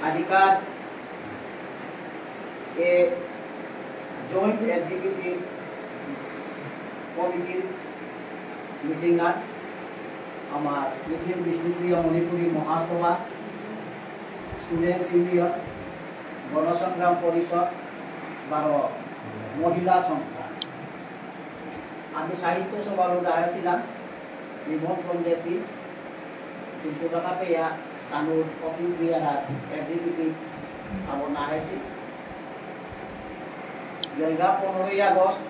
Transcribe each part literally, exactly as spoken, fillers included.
আজিকার এ joint executive কমিটির মিটিংত আমার নিখিল বিষ্ণুপ্রিয়া মণিপুরী মহাসভা, স্টুডেন্টস ইউনিয়ন, গণসংগ্রাম পরিষদ, বারো মহিলা সংস্থা। আমি সাহিত্য সভারও যাইয়াছিলাম, নিমন্ত্রণ দেসি, কিন্তু দেখা পেয়া তানুর অফিস বিয়ারার এক্সিকিউটিভ আবো না আহেসি। গেলগা পনেরোই আগস্ট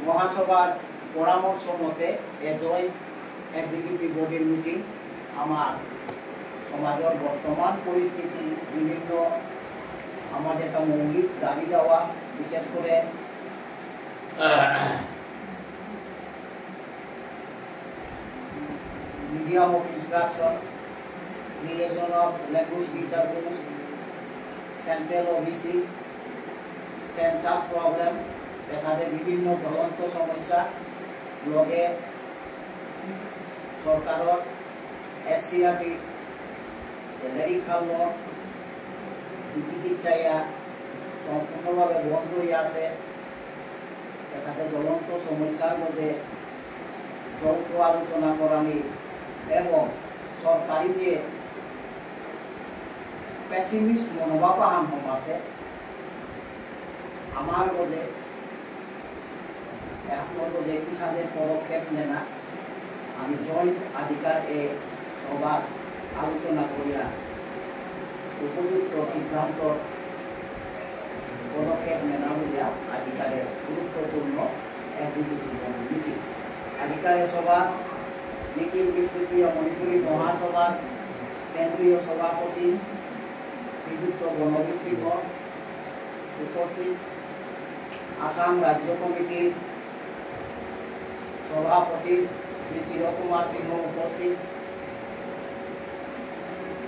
মহাসভার পরামর্শ মতে এ জয়েন্ট এক্সিকিউটিভ বডির মিটিং আমার সমাজের বর্তমান পরিস্থিতি, বিভিন্ন আমার যেটা মৌলিক দাবি দাওয়া, বিশেষ করে medium of instruction, creation of language teacher post, central OBC, census problem, এসাদে বিভিন্ন জ্বলন্ত সমস্যা লগে সরকারর এসসিইআরটি যে লেরিক খাল্ল বিকৃতি চাইয়া সম্পূর্ণভাবে বন্ধ হয়ে আছে। এসাদে জ্বলন্ত সমস্যার মধ্যে যৌথ আলোচনা করানি এবং সরকারি যে পেসিমিস্ট মনোভাব আহান হম আছে, আমার মধ্যে এখন মধ্যে কিসাদে পদক্ষেপ নেনা, আমি জয়েন্ট আজিকার এ সভাত আলোচনা করিয়া উপযুক্ত সিদ্ধান্ত পদক্ষেপ নেনা বুলিয়া আজিকার এ গুরুত্বপূর্ণ এক্সিকিউটিভ মিটিং। আজিকার এ সভাত নিখিল বিষ্ণুপ্রিয়া মণিপুরী মহাসভার কেন্দ্রীয় সভাপতি শ্রীযুক্ত গণবীর সিংহ উপস্থিত, আসাম রাজ্য কমিটির সভাপতি শ্রী চিরকুমার সিংহ উপস্থিত,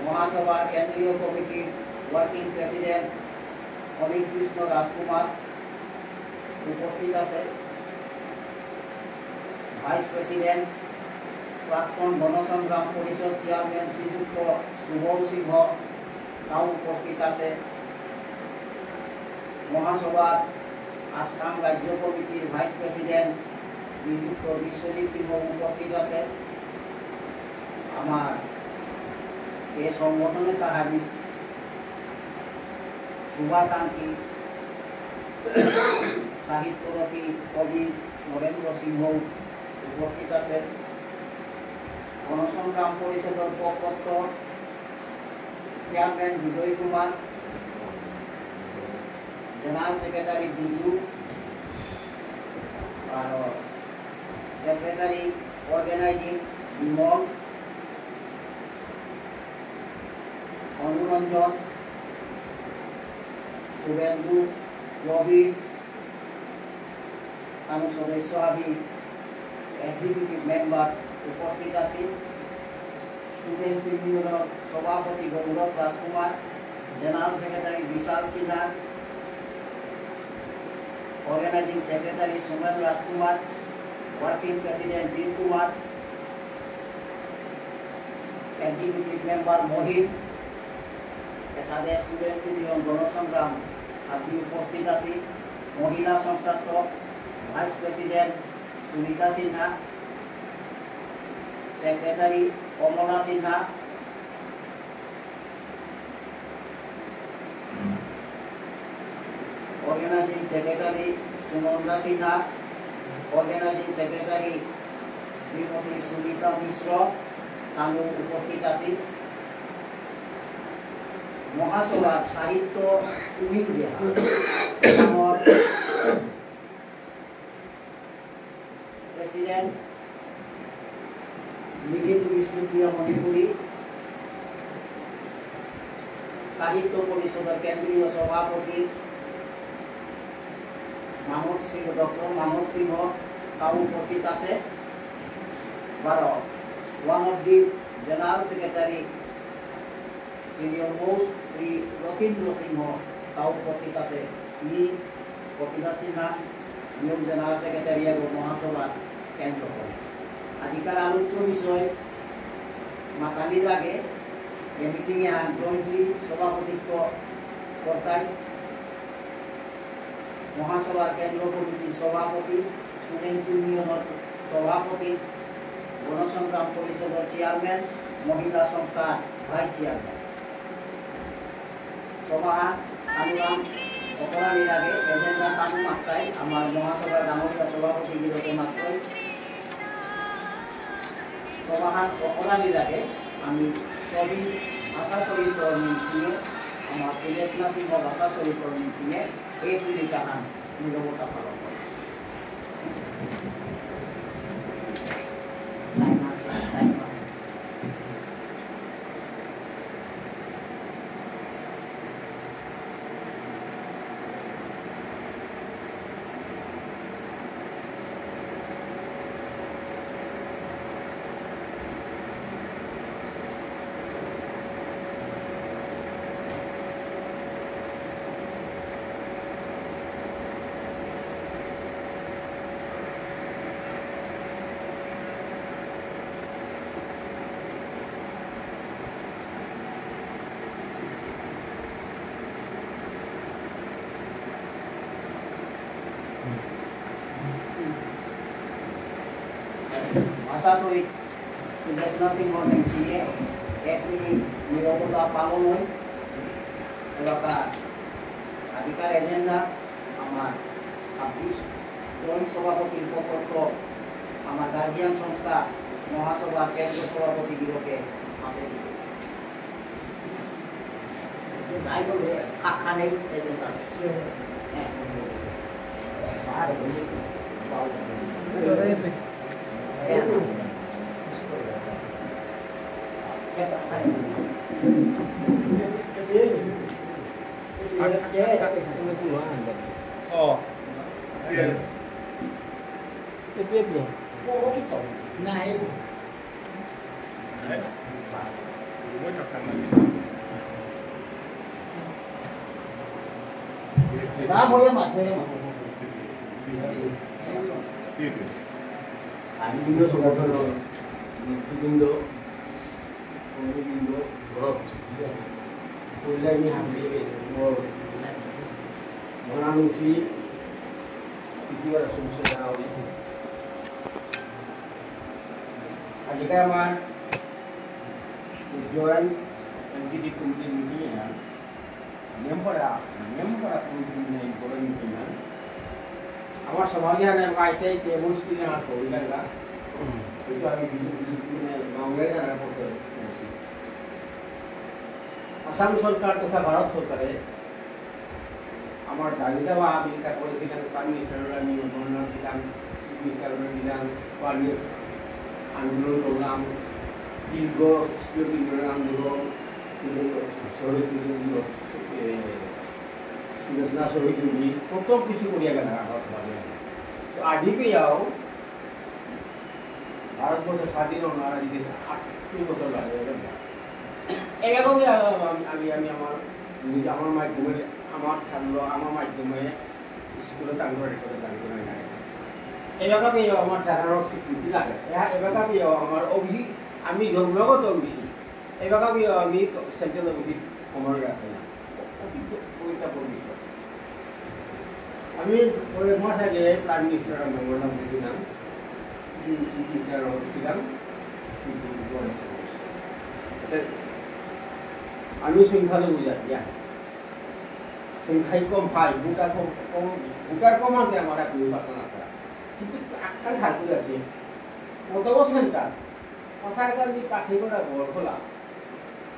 মহাসভার কেন্দ্রীয় কমিটির ওয়ার্কিং প্রেসিডেন্ট অনিল কৃষ্ণ রাজকুমার উপস্থিত আছে, ভাইস প্রেসিডেন্ট প্রাক্তন গণসংগ্রাম পরিষদ চেয়ারম্যান শ্রীযুক্ত সুবল সিংহ তাও উপস্থিত আছে। মহাসভার আসাম রাজ্য কমিটির ভাইস প্রেসিডেন্ট শ্রীযুক্ত বিশ্বজিৎ সিংহ উপস্থিত আছে। আমার এ সংগঠনে তাহারি শুভাকাঙ্ক্ষী সাহিত্যরথী কবি নরেন্দ্র সিংহ উপস্থিত আছে। গণসংগ্রাম পরিষদর পক্ষত চেয়ারম্যান বিজয় কুমার, জেনারেল সেক্রেটারি বিজু, আর সেক্রেটারি অর্গানাইজিং বিমল, অনুরঞ্জন, শুভেন্দু, প্রবীণ, আমি সদস্য হাবি এক্সিকিউটিভ মেম্বার্স উপস্থিত আছি। স্টুডেন্টস ইউনিয়নর সভাপতি Gourav Rajkumar, general secretary Bishal Sinha, organising secretary Sumen Rajkumar, working president Bir Kumar, executive member Mahim, এসাদে স্টুডেন্টস ইউনিয়ন গণসংগ্রাম হাবি উপস্থিত আছি। মহিলা সংস্থাত্ত vice president Sumita Sinha, secretary Kamala Sinha, organising secretary Sunanda Sinha, organising secretary Shrimati Sumita Mishra, তানু উপস্থিত আছি। মহাসভার সাহিত্য উইং যে আমার প্রেসিডেন্ট নিখিল বিষ্ণুপ্রিয়া মণিপুরী, সাহিত্য পরিষদর কেন্দ্রীয় সভাপতি মানস সিংহ, ডক্টর মানস সিংহ, তাও উপস্থিত আছে। বারো, one of the general secretary, senior most Shri Rathindra Sinha, তাও উপস্থিত আছে। মি Kapila Sinha, new general secretary এবং মহাসভা কেন্দ্র করে। আজিকার আলোচ্য বিষয় মাতানি লাগে এ মিটিংয়ে আন জয়ন্তী সভাপতিত্ব কর্তাই, মহাসভার কেন্দ্র কমিটির সভাপতি, স্টুডেন্টস ইউনিয়নের সভাপতি, গণসংগ্রাম পরিষদের চেয়ারম্যান, মহিলা সংস্থার ভাইস চেয়ারম্যান। সভাহান আনুরাম অপরাধীর আগে এজেন্ডা তানু মাত্রায় আমার মহাসভার ডাঙরিয়া সভাপতি গিরকে মাত্রায় সভাহান অপরাধীর আগে আমি সবই ভাষা শহীদ কর্মী সিংহে, আমার সুদেষ্ণা সিংহ ভাষা শহীদ কর্মী সিংহে এই ভূমিকাহান নীরবতা পালন করে। ভাষা শহীদ সুদেষ্ণা সিংহ নেংসিয়ে এক মিনিট নীরবতা পালন হই। এলাকা আজিকার এজেন্ডা আমার ছাব্বিশ জন সভাপতির পক্ষ আমার গার্জিয়ান সংস্থা মহাসভার কেন্দ্র সভাপতি গিরকে মাতে দিতে। না, বলে মা, বলে মা। আমি বিভিন্ন সংগঠনর নেতৃবৃন্দ, কর্মীবৃন্দ, গৌরব, কল্যাণী হাবিয়ে, মোর মনানুসি, পৃথিবীর সমস্যা জানা উচিত। আজিকার আমার জয়েন্ট এক্সিকিউটিভ কমিটির মিটিং এ নিয়ম করা, নিয়ম করা কোন কোন নেই, বড় মিটিং না। আমার সমাজে আনে আইতে আইতে এমন স্কুলে আমার করি লাগা। কিন্তু আমি বিজেপি মানে বাংলায় জানার পক্ষে বলছি। আসাম সরকার তথা ভারত সরকারে আমার দাবি দাবা আমি যেটা করেছিলাম, প্রাইম মিনিস্টাররা আমি মনোনয়ন দিলাম, চিফ মিনিস্টাররা দিলাম, পার্লামেন্ট আন্দোলন করলাম, দীর্ঘ সিকিউরিটি আন্দোলন, শহীদ, এ, সুদেষ্ণা শহীদ নদী, কত কিছু করিয়া গেল আমার সমাজে। তো আজি পেয়াও ভারতবর্ষ স্বাধীন হওয়ার আজ দেশে আটত্রিশ বছর লাগে। এরকমই আমি, আমি, আমি আমার, নিজে আমার মাধ্যমে, আমার ঠান্ডা, আমার মাধ্যমে স্কুলে তাঙ্গ রেকর্ডে তাঙ্গ নাই। এলাকা পেয়ে আমার ঠান্ডার স্বীকৃতি লাগে। এ-, এলাকা পেয়ে আমার ওবিসি, আমি জন্মগত ওবিসি। এবাকা আমি, আমি সেন্ট্রাল ওবিসি কমন রাখে না। অতি গুরুত্বপূর্ণ বিষয়। আমি কয়েক মাস আগে প্রাইম মিনিস্টার মেমোরান্ডাম দিয়েছিলাম, চিফ মিনিস্টার দিয়েছিলাম, কিন্তু পরে এসে বলছে। এতে আমি সংখ্যালঘু জাতি, হ্যাঁ। সংখ্যায় কম পাই, ভোটার কম, কম, ভোটার কম আনতে আমার এক নির্বাচন আছে। কিন্তু আটখান ঠাকুর আছে, কত সেন্টার, পাথারকান্দি, কাঠিগড়া, বরখলা,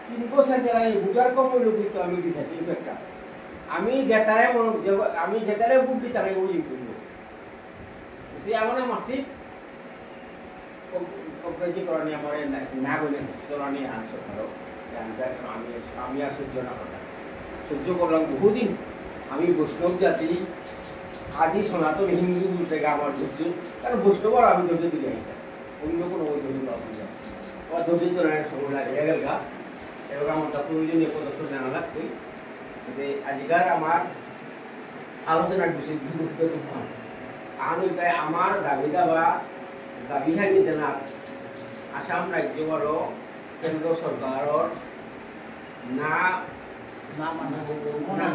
তিনগো সেন্টার আমি ভোটার কম হইল কিন্তু আমি ডিসাইডিং ফ্যাক্টর। আমি যেতারে মন-, যে-, আমি যেতারে ভোট দিতাম আমি ওই করব। এতে আমার মাটি অগ-, অগ্রাহ্য করানি আমার না, না বলে চলানি আনসো ভালো। আমি, আমি আর সহ্য না করতাম। সহ্য করলাম বহুদিন। আমি বৈষ্ণব জাতি, আদি সনাতন হিন্দু বলতে গেলে আমার ধৈর্য, কারণ বৈষ্ণব আর আমি ধৈর্য দিলে অন্য কোনো ওই ধরনের problem আছে। ওর ধৈর্য ধরে অনেক সময় লাগে, গেল গা। এবার আমার তা প্রয়োজনীয় পদক্ষেপ নেওয়া লাগবে। তবে আজিকার আমার আলোচনার বিষয় গুরুত্বপূর্ণ। কারণ এটাই আমার দাবি দাবা, দাবি হানি দেনা আসাম রাজ্য বলো, কেন্দ্র সরকারর না, না,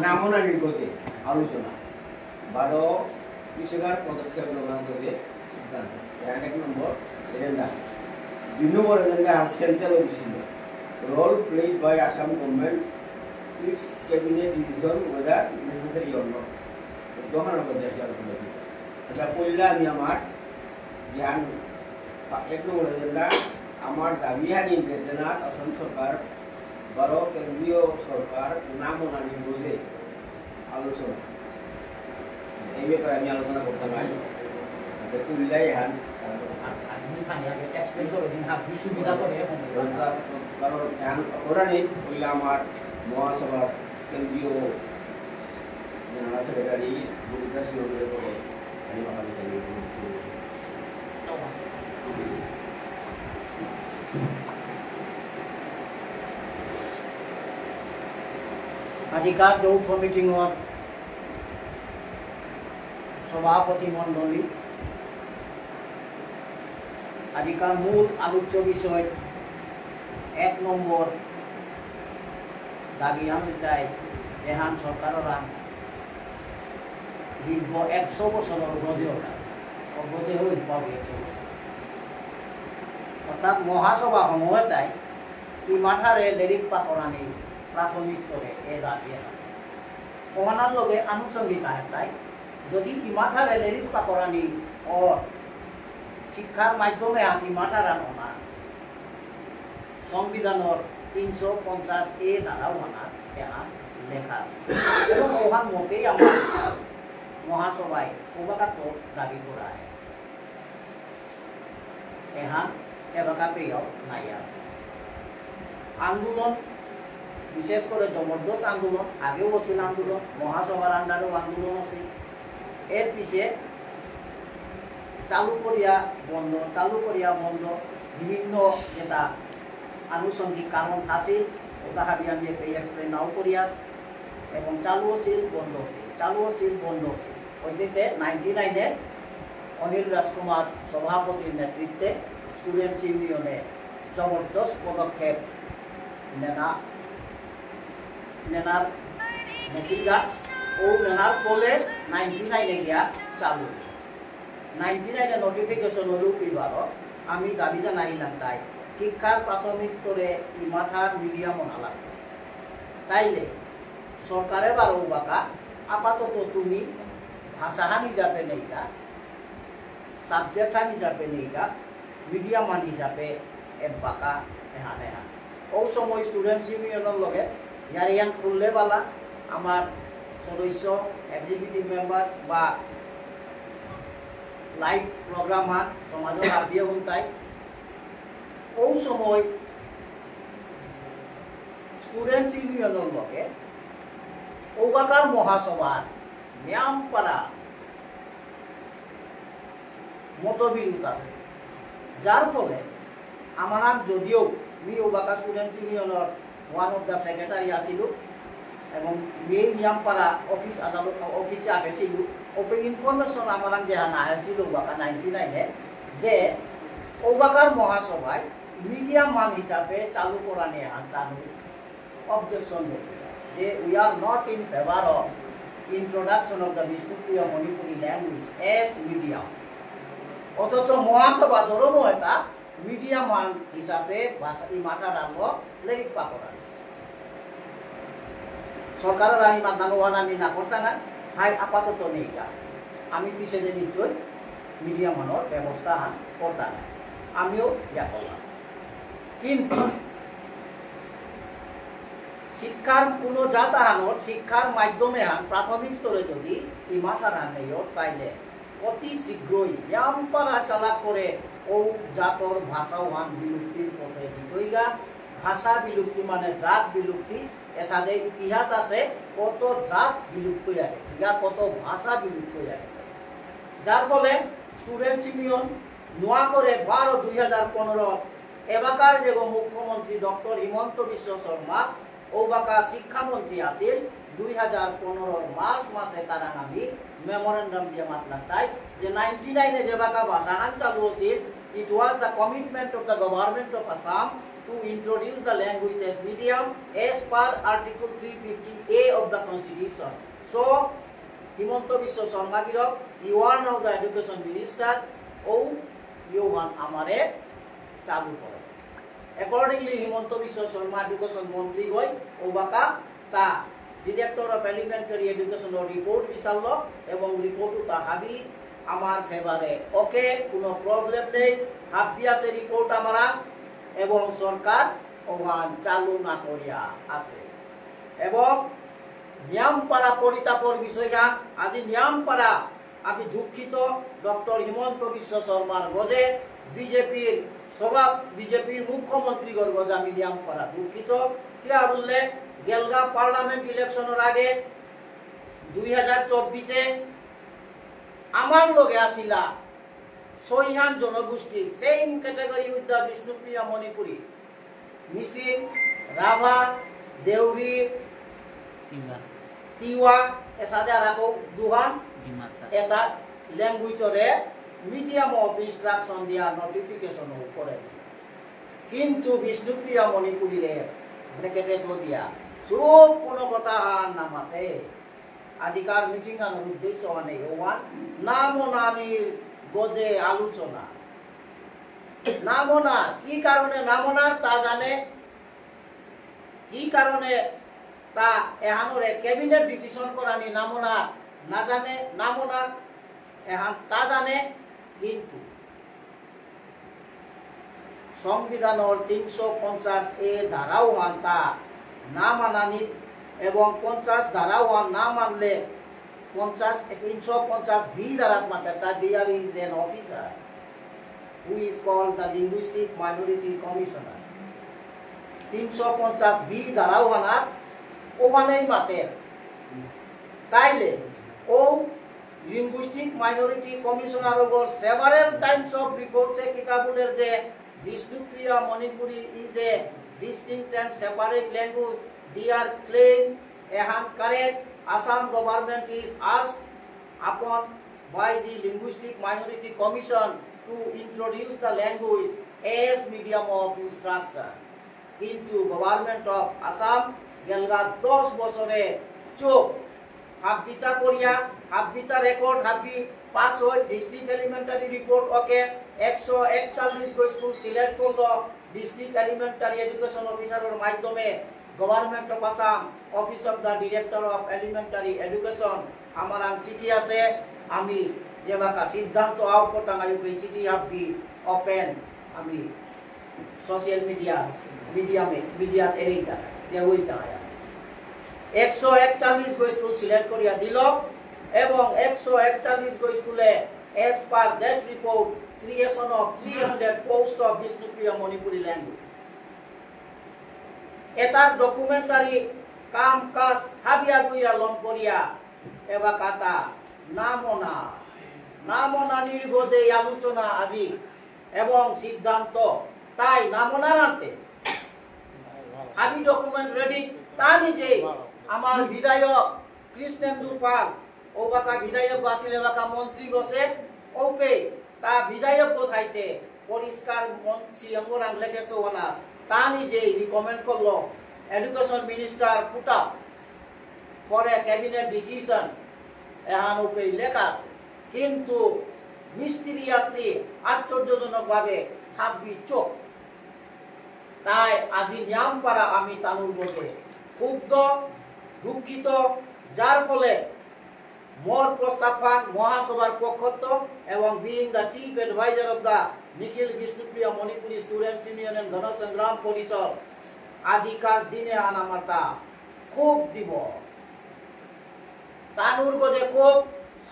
না মনানির গজে আলোচনা। বারো বিষয়কার পদক্ষেপ গ্রহণ গজে সিদ্ধান্ত। এহান এক নম্বর এজেন্ডা। দুই নম্বর এজেন্ডা আর central official. Role played by Assam government, its cabinet decision whether necessary or not. দোহানো গজে আলোচনা। এটা পড়লে আমি আমার জ্ঞান এক নম্বর এজেন্ডা, আমার দাবি হানি দেনা অসম সরকার বারো কেন্দ্রীয় সরকার না মনানি বুঝে আলোচনা। এই ব্যাপারে আমি আলোচনা করতে পারি। যে কুমিল্লায় এহান, আপনি খানি আগে এক্সপ্লেন করে দিন, আপনি সুবিধা করে এখন। কারণ এহান ওরা নেই, ওইলে আমার মহাসভার কেন্দ্রীয় জেনারেল সেক্রেটারি বুদ্ধা সিংহ করে করে। আজিকার যৌথ মিটিংর সভাপতি মণ্ডলী, আজিকার মূল আলোচ্য বিষয় এক নম্বর দাবি আমি তাই এহান সরকাররাং দীর্ঘ একশো বছরর গজে ওঠা, অগজে হইল পাবি একশো বছর। অর্থাৎ মহাসভা সময় তাই ইমাঠারে লেরিক পাকরানি প্রাথমিক স্তরে এ দাবি এহান। সমানার লগে আনুষঙ্গিক আহেন তাই যদি ইমাঠারে লেরিক পাকরানি ও শিক্ষার মাধ্যমে আমি ইমাঠারা ননা সংবিধানর তিনশো পঞ্চাশ এ ধারা ওহানাত এহান লেখা আছে। এবং ওহান মতেই আমার মহাসভায় ওবাকাত দাবি করা হয়। এহান এবাকা পেয়েও নাই আছে। আন্দোলন, বিশেষ করে জবরদস্ত আন্দোলন, আগেও আছিল আন্দোলন, মহাসভার আন্ডারেও আন্দোলন আছে। এর পিছে চালু করিয়া বন্ধ, চালু করিয়া বন্ধ, বিভিন্ন যেটা আনুষঙ্গিক কারণ আছিল, ওটা হাবি আমি এক্সপ্লেন নাও করিয়া, এবং চালু আছিল, বন্ধ আছিল, চালু আছিল, বন্ধ আছিল। ওইদিকে নাইনটি নাইনে অনিল রাজকুমার সভাপতির নেতৃত্বে স্টুডেন্টস ইউনিয়নে জবরদস্ত পদক্ষেপ নেনা, নেনার মেসিগা ও নেনার ফলে নাইনটি নাইনে গিয়া চালু। নাইনটি নাইনে নোটিফিকেশন হলো এবারও আমি দাবি জানাইলাম তাই শিক্ষার প্রাথমিক স্তরে ইমাঠার মিডিয়াম অনা লাগবে। তাইলে সরকারে বারো বাকা আপাতত তুমি ভাষাহান হিসাবে নেইগা, সাবজেক্ট হান হিসাবে নেইগা, মিডিয়াম হান হিসাবে এবাকা এহান এহান। ও সময় স্টুডেন্টস ইউনিয়নর লগে ইয়ারিয়ান খুললে বালা আমার সদস্য, এক্সিকিউটিভ মেম্বার্স বা লাইভ প্রোগ্রাম হান সমাজর আবিয়ে হুনতাই। ও সময় স্টুডেন্টস ইউনিয়নর লগে ওবাকার মহাসভার নিয়ামপারা মতবিরোধ আছে, যার ফলে আমার যদিও মি ওবাকা স্টুডেন্টস ইউনিয়নর ওয়ান অফ দ্য সেক্রেটারি আছিল এবং এই নিয়ামপারা অফিস আদালত অফিসে আগেছিল, ওপে ইনফরমেশন আমার যে হানা আছিল ওবাকা নাইনটি নাইনে যে ওবাকার মহাসভায় মিডিয়াম হান হিসাবে চালু করা নিয়ে হান তানু অবজেকশন দিয়েছিল যে we are not in favor of introduction of the Bishnupriya Manipuri language as medium। অথচ মহাসভা ধর্ম এটা মিডিয়াম হান হিসাবে ভাষা ইমাঠারালো লেরিক পাকরা। সরকারর আমি মাতানো ওহান আমি না করতাম না, হাই আপাতত নেইগা। আমি পিছে যে নিশ্চয় মিডিয়াম হানর ব্যবস্থা হান করতাম না। আমিও ইয়া করলাম। কিন্তু শিক্ষার কোনো জাত আহানর শিক্ষার মাধ্যমে হান প্রাথমিক স্তরে যদি ইমাঠার হান নেই তাইলে অতি শীঘ্রই ইয়ামপারা চালাক করে ও জাতর ভাষা ওহান বিলুপ্তির পথে দিতইগা। ভাষা বিলুপ্তি মানে জাত বিলুপ্তি, এসাদে ইতিহাস আছে, কত জাত বিলুপ্ত হয়ে গেছে, ইয়া কত ভাষা বিলুপ্ত হয়ে গেছে। যার ফলে স্টুডেন্টস ইউনিয়ন নোয়া করে বারো দুই হাজার পনেরো এবাকার যে মুখ্যমন্ত্রী ডক্টর হিমন্ত বিশ্ব শর্মা ওবাকা শিক্ষামন্ত্রী আছিল, দুই হাজার পনেরোর মার্চ মাসে তারা আমি মেমোরেন্ডাম দিয়ে মাতলাম তাই যে নাইনটি নাইনে যে বাকা ভাষাহান চালু আছিল, it was the commitment of the government of Assam to introduce the language as medium as per Article three fifty A of the Constitution. So, Himanta Biswa Sarma গিরক, you are now the education minister, ও ইউহান আমারে চালু করে। Accordingly, হিমন্ত বিশ্ব শর্মা education মন্ত্রী গই, ও বাকা তা Director of Elementary Education র report বিচারলো এবং report তা হাবি আমার favour এ। Okay, কোনো problem নেই, হাবি আছে report আমারা এবং সরকার ওহান চালু না করিয়া আছে। এবং নিয়ামপারা পরিতাপর বিষয়হান, আজি নিয়ামপারা আমি দুঃখিত, ডক্টর হিমন্ত বিশ্ব শর্মার গজে বিজেপির সভা, বিজেপির মুখ্যমন্ত্রীগর গজে আমি নিয়ামপারা দুঃখিত। কিয়া বুললে, গেলগা parliament election র আগে দুই হাজার চব্বিশে আমার লগে আসিলা ছয়হান জনগোষ্ঠী, same category with the Bishnupriya Manipuri, Mising, Rabha, Deori, Tiwa. Tiwa, এসাদে আর আকো দুহান, ডিমাসা। এটা language রে medium of instruction দিয়া notification ও করে দিল। কিন্তু বিষ্ণুপ্রিয়া মণিপুরীরে bracket এ তো দিয়া, চুপ, কোনো কথা আর না মাতে। আজিকার meeting আনর উদ্দেশ্য মানে ওয়ান, নাম ও নানির গজে আলোচনা। নাম ও না, কি কারণে নাম ও না তা জানে, কি কারণে তা এহানরে cabinet decision করানি নাম ও না, না জানে, নাম ও না, এহান তা জানে, কিন্তু সংবিধানর তিনশো পঞ্চাশ এ ধারাও হান তা না মানানি এবং পঞ্চাশ ধারাও হান না মানলে পঞ্চাশ, তিনশো পঞ্চাশ বি ধারাত মাতে তা, there is an officer who is called the Linguistic Minority Commissioner। তিনশো পঞ্চাশ বি ধারাও হানাত ওখানেই মাতে। তাইলে ও Linguistic Minority Commissioner অগর several times of reports এ কিতা বুলের যে Bishnupriya Manipuri is a distinct and separate language, they are claim Ehan correct, Assam government is asked upon by the Linguistic Minority Commission to introduce the language as medium of instruction। কিন্তু Government of Assam গেলগা দশ বছরে চোখ হাব্বিতা করিয়া, হাব্বিতা record, হাব্বি পাস হয়ে District Elementary Report ওকে একশো একচল্লিশ গো স্কুল select করলো District Elementary Education Officer র মাধ্যমে Government of Assam, Office of the Director of Elementary Education, আমার আন চিঠি আছে, আমি যেবাকা সিদ্ধান্ত আউট করতাম, আইপে চিঠি হাব্বি open, আমি social media, medium এ, media এরেইতা, দেউইতা আয়া। একশো একচল্লিশ গো স্কুল select করিয়া দিল এবং একশো একচল্লিশ গো স্কুলে as per that report, creation of three hundred post of Bishnupriya Manipuri language। এটার documentary কাম কাজ হাবিয়া গুইয়া লম করিয়া এবাকাতা নামনা, নামনা নির্গজে আলোচনা আজি এবং সিদ্ধান্ত তাই নামনার আনতে হাবি document ready তা নিজেই আমার বিধায়ক কৃষ্ণেন্দু পাল ও বাকা বিধায়ক বাসিলে বাকা মন্ত্রী বসে ওপে তা বিধায়ক থাইতে পরিষ্কার মন-, সিএম ওরাং লেখেছে ওনা, তা নিজেই recommend করলো Education Minister put up for a cabinet decision, এহান ওপে লেখা আছে। কিন্তু mysteriously, আশ্চর্যজনকভাবে হাব্বি চোখ। তাই আজি নিয়ামপারা আমি তানুর গজে ক্ষুব্ধ, দুঃখিত, যার ফলে মোর প্রস্তাবহান মহাসভার পক্ষত এবং being the chief advisor of the Nikhil Bishnupriya Manipuri Students Union and গণসংগ্রাম পরিষদ, আজিকার দিনে আন আমার তা ক্ষোভ দিবস। তানুর গজে ক্ষোভ,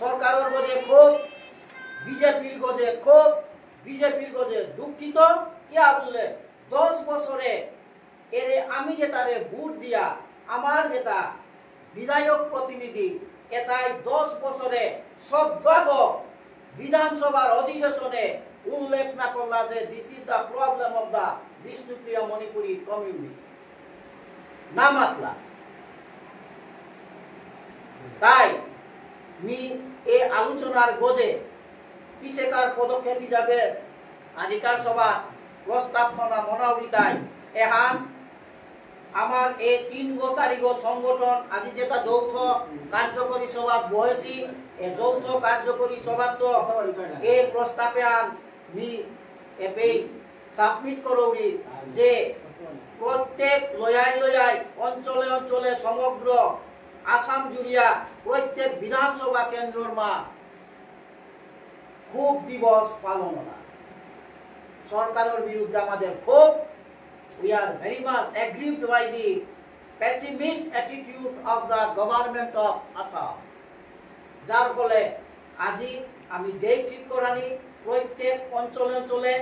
সরকারর গজে ক্ষোভ, বিজেপির গজে ক্ষোভ, বিজেপির গজে দুঃখিত। কিয়া বুললে দশ বছরে এরে আমি যেতারে ভোট দিয়া, আমার যেতা বিধায়ক প্রতিনিধি, এতাই দশ বছরে সদ্যগ বিধানসভার অধিবেশনে উল্লেখ না করলা যে this is the problem of the Bishnupriya Manipuri community। না মাতলা। তাই মি এ আলোচনার গজে পিছেকার পদক্ষেপ হিসাবে আজিকার সভা প্রস্তাবনা মনাউরিতাই এহান আমার এই তিনগো চারিগো সংগঠন আজি যেটা যৌথ কার্যকরী সভা বহেছি, এ যৌথ কার্যকরী সভাত এই প্রস্তাবে আন মি এপেই সাবমিট করৌরি যে প্রত্যেক লয়াই লয়াই অঞ্চলে অঞ্চলে সমগ্র আসাম জুড়িয়া প্রত্যেক বিধানসভা কেন্দ্রর মা ক্ষোভ দিবস পালন অনা। সরকারের বিরুদ্ধে আমাদের ক্ষোভ। We are very much aggrieved by the pessimist attitude of the government of Assam. যার ফলে আজি আমি ডেট ঠিক করানি প্রত্যেক অঞ্চলে অঞ্চলে,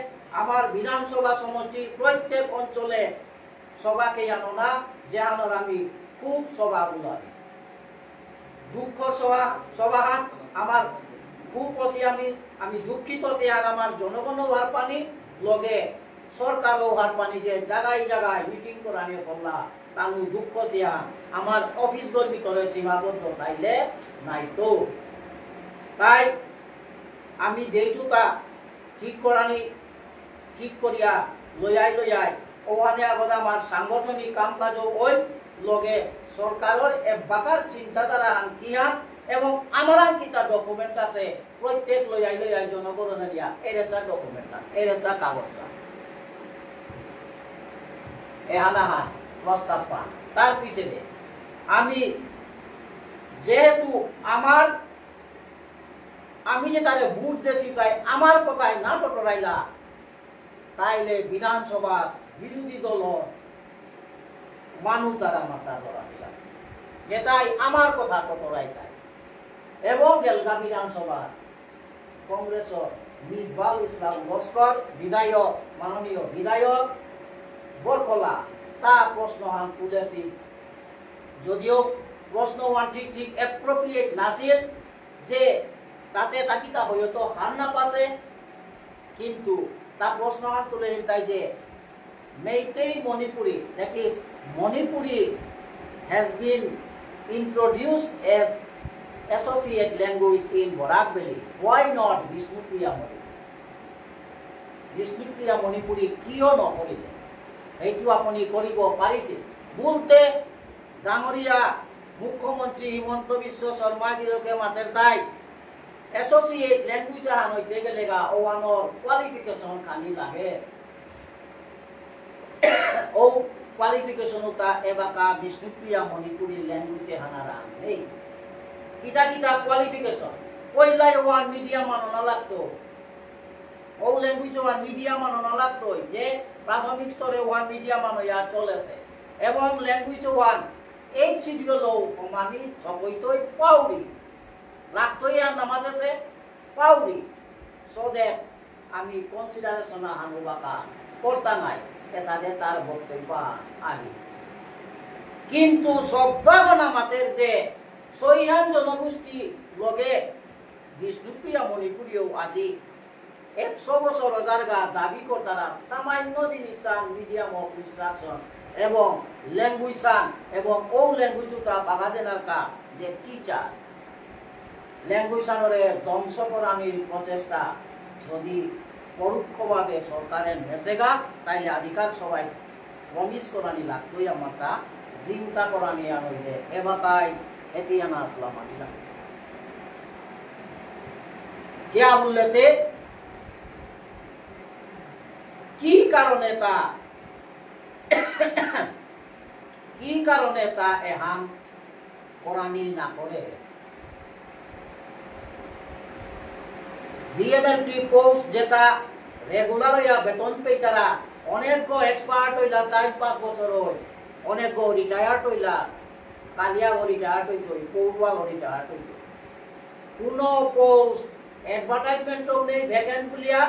আমার বিধানসভা সমষ্টির প্রত্যেক অঞ্চলে সভাকে আনো না, যে আনোর আমি খুব সভা বুলানি। দুঃখ সভা, সভাহান আমার খুব অসি আমি, আমি দুঃখিত সে আর আমার জনগণও হারপানি, লগে সরকারও হারপানি যে জায়গায় জায়গায় মিটিং করানি করলা, তানু দুঃখ সে আর আমার অফিসগর ভিতরে সীমাবদ্ধ তাইলে নাই তো। তাই আমি ডেটুতা ঠিক করানি, ঠিক করিয়া লইয়াই লইয়াই ওখানে আগত আমার সাংগঠনিক কাম কাজও ওই লগে সরকারের এবাকার চিন্তাধারা আনকিয়া এবং আমার আনকিতা ডকুমেন্ট আছে প্রত্যেক লইয়াই লইয়াই জনগণনে দিয়া এরেসা ডকুমেন্ট এরেসা কাগজ এহানাহা প্রস্তাব পান। তার পিছনে আমি যেহেতু আমার আমি যে তারে ভোট দেছি তাই আমার কথায় না টটরাইলা, তাইলে বিধানসভার বিরোধী দলর মানু তারা মাথা ধরা দিলা, যেটাই আমার কথা টটরাই তাই। এবং গেলগা বিধানসভার কংগ্রেসর মিসবাউল ইসলাম লস্কর বিধায়ক, মাননীয় বিধায়ক বরকলা তা প্রশ্নহান তুলেছি, যদিও প্রশ্নহান ঠিক ঠিক অ্যাপ্রোপ্রিয়েট নাছিল, যে তাতে তাকিতা হয়তো হার না পাসে, কিন্তু তা প্রশ্ন আর তুলে তাই যে Meitei Manipuri, that is Manipuri has been introduced as associate language in Barak Valley. Why not Bishnupriya Manipuri? Bishnupriya মণিপুরী কিয় নকৰিলে? সেইটো আপুনি কৰিব পাৰিছিল বুলতে ডাঙৰীয়া মুখ্যমন্ত্ৰী হিমন্ত বিশ্ব শৰ্মা গিরকে মাতের তাই এসোসিয়েট ল্যাঙ্গুয়েজ আহান হইতে গেলেগা ওহানর কোয়ালিফিকেশন খানি লাগে। ও কোয়ালিফিকেশন ওটা এবাকা বিষ্ণুপ্রিয়া মণিপুরী ল্যাঙ্গুয়েজ এহানারা নেই। কিতা কিতা কোয়ালিফিকেশন? পইলাই ওহান মিডিয়াম আননা লাগতো। ও ল্যাঙ্গুয়েজ ওহান মিডিয়াম আননা লাগতো, যে প্রাথমিক স্তরে ওহান মিডিয়াম আনো ইয়া চলেছে। এবং ল্যাঙ্গুয়েজ ওহান এই শিডিউল ও মানি সকইতই পাউরি। লাগতই আর নামাদেশে পাউরি। So that আমি কনসিডারেশন আহান ওবাকা করতা নাই, এসাদে তার বক্তব্য আহি। কিন্তু সব্বাগনা মাতের যে সৈহান জনগোষ্ঠী লগে বিষ্ণুপ্রিয়া মণিপুরীও আজি একশো বছর অজারগা দাবি করতারা সামান্য জিনিস আন মিডিয়াম অফ ইনস্ট্রাকশন এবং ল্যাঙ্গুয়েজ আন এবং ও ল্যাঙ্গুয়েজ উতা বাগা দেনার কা যে টিচার ল্যাঙ্গুয়েজ আনরে ধ্বংস করানির প্রচেষ্টা যদি পরোক্ষভাবে সরকারে নেসেগা, তাইলে আজিকার সবাই প্রমিস করানি লাগতই আমারতা, চিন্তা করানি আর হইলে এবাকাই খেতি আনা তুলা মাটি লাগে। কিয়া বুললেতে কি কারণে তা, কি কারণে তা এহান করানি না করে? বিএমএলটি পোস্ট যেটা রেগুলার হইয়া বেতন পেইতারা, অনেক এক্সপায়ার্ড হইলা চার পাঁচ বছর হই, অনেক রিটায়ার্ড হইলা, কালিয়া রিটায়ার্ড হইতই, পৌরুয়া রিটায়ার্ড হইতই। কোনো পোস্ট অ্যাডভার্টাইজমেন্টও নেই ভ্যাকেন্ট বুলিয়া,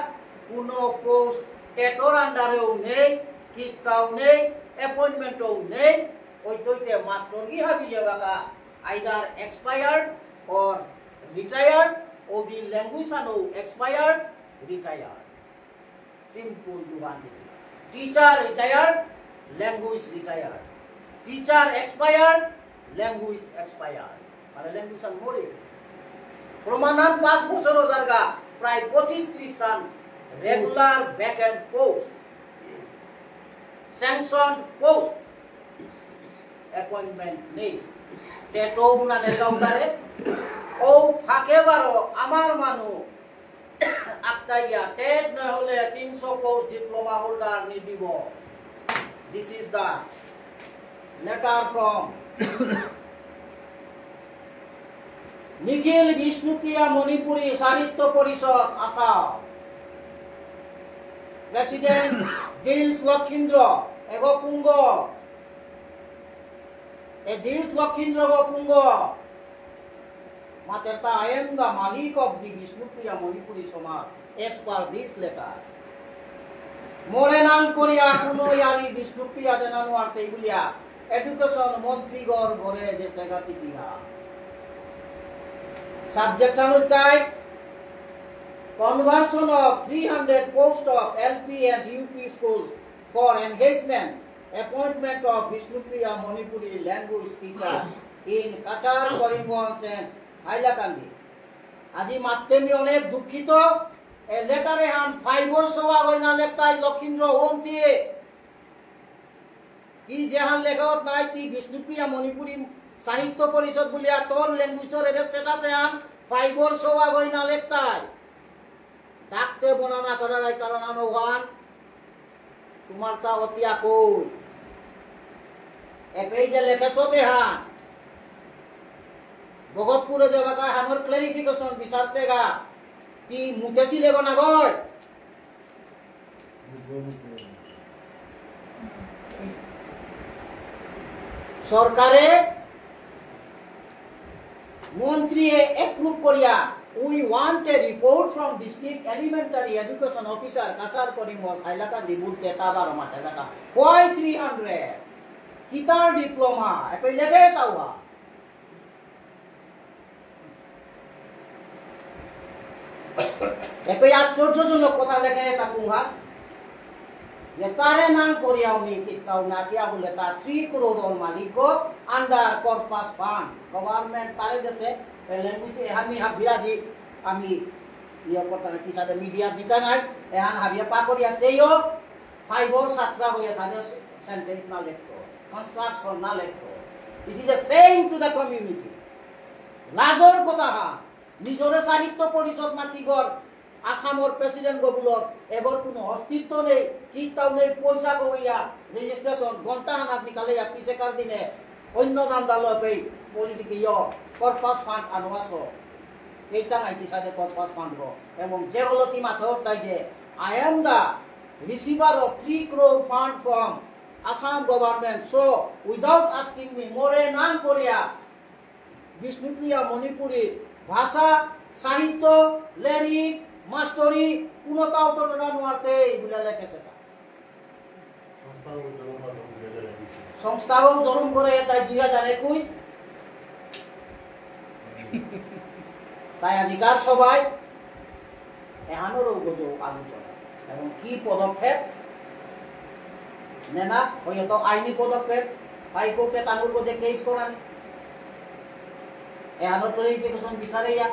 কোনো পোস্ট টেটর আন্ডারেও নেই, কিত্তাও নেই, অ্যাপয়েন্টমেন্টও নেই। ওই তৈতে মাস্টর কি হাবি যাবাকা, either expired or retired, ওদি ল্যাঙ্গুয়েজ আনো এক্সপায়ার্ড, রিটায়ার্ড। সিম্পল দুহান। Teacher retired, language retired. Teacher expired, language expired. মানে ল্যাঙ্গুয়েজ আন মরে। প্রমাণান পাঁচ বছর জায়গা প্রায় পঁচিশ ত্রিশ সান regular vacant post. Sanction post appointment নেই। তে তো উনানে কাউকারে ও ফাঁকে বারো আমার মানু আটকাইয়া টেট না হলে তিনশো পোস্ট ডিপ্লোমা হোল্ডার নিদিব। This is the letter from Nikhil Bishnupriya Manipuri Sahitya Parishad Assam. President দিলস লক্ষীন্দ্র এগ কুঙ্গ। এ দিলস লক্ষীন্দ্র এগ কুঙ্গ। মাতেরতা, I am the মালিক of the Bishnupriya Manipuri Samaj as per this letter। মোরে নাঙ করিয়া কোনো ইয়ারি বিষ্ণুপ্রিয়া দেনা নোয়ারতে বুলিয়া এডুকেশন মন্ত্রীগর ঘরে যে সেগা চিঠিয়া। Subject হান ইলতাই conversion of three hundred post of L P and U P schools for engagement, appointment of Bishnupriya Manipuri language teacher in Cachar, Karimganj and Hailakandi। আজি মাততে মি অনেক দুঃখিত। এ লেটার এহান ফাইবর সভা হই না লেখতাই লক্ষীন্দ্র ওম দিয়ে। তি যেহান লেখাত নাই, তি বিষ্ণুপ্রিয়া মণিপুরী সাহিত্য পরিষদ বুলিয়া তোর ল্যাঙ্গুয়েজর এর স্ট্যাটাস এহান ফাইবর সভা হই না লেখতাই। ডাকতে বনা না করার এই কারণ আনো ওয়ান। তোমার তা অতি আকো। এপেই যে লেখেছ দেহা। ভগতপুরে যাবাকা হানোর ক্লারিফিকেশন বিচারতেগা। তি মুতেসি লেব না গয়। সরকারে মন্ত্রী approve করিয়া, we want a report from district elementary education officer, Cachar করিমগঞ্জ হাইলাকান্দি বুলতে তাবার মাথায় রাখা। Why three hundred? কিতার ডিপ্লোমা? এপে লেগে তাওয়া। এপে আশ্চর্যজনক কথা লেখে তা কুঙ্গা। যে তারে নাঙ করিয়া উনি কিতাও না কিয়া বুলে তা three crore মালিক under corpus fund। Government তারে দেসে, এ language এ আমি হাবিরাজি, আমি ইয়ে করতে না, কিসাদে মিডিয়া দিতে নাই, এহান হাবিয়া পা করিয়া সেইও, ফাইবর সাতটা হয়ে সাদে সেন্টেন্স না লেখতো, কনস্ট্রাকশন না লেখতো। It is a shame to the community। লাজর কথা হা, নিজরে সাহিত্য পরিষদ না কি গর, আসামর প্রেসিডেন্ট গবুলর এগর কোনো অস্তিত্ব নেই, কিতাও নেই, পয়সা কইয়া রেজিস্ট্রেশন ঘন্টা হানাত নিকালে ইয়া পিছেকার দিনে অন্য দান্দা লপেই পলিটিকে ইয় কর্পাস ফান্ড আনোয়াসো। সেইটা নাই কিসাদে কর্পাস ফান্ড গো। এবং যে হলো তি মাথা তাই যে, I am the receiver of three crore fund from Assam government, so without asking me, মোরে নাঙ করিয়া বিষ্ণুপ্রিয়া মণিপুরী ভাষা, সাহিত্য, লেরিক, মাস্টরি, কোনোটাও তো টোটা নোয়ারতে এইগুলা লেখেছে তা। সংস্থাও জরুম করে তাই দুই হাজার একুশ। তাই আজিকার সভায় এহানোরও গজো আলোচনা এবং কি পদক্ষেপ নেনা, হয়তো আইনি পদক্ষেপ, হাইকোর্টে তানুর গজে কেস করানি। এহানো ক্লারিফিকেশন বিচারে ইয়া,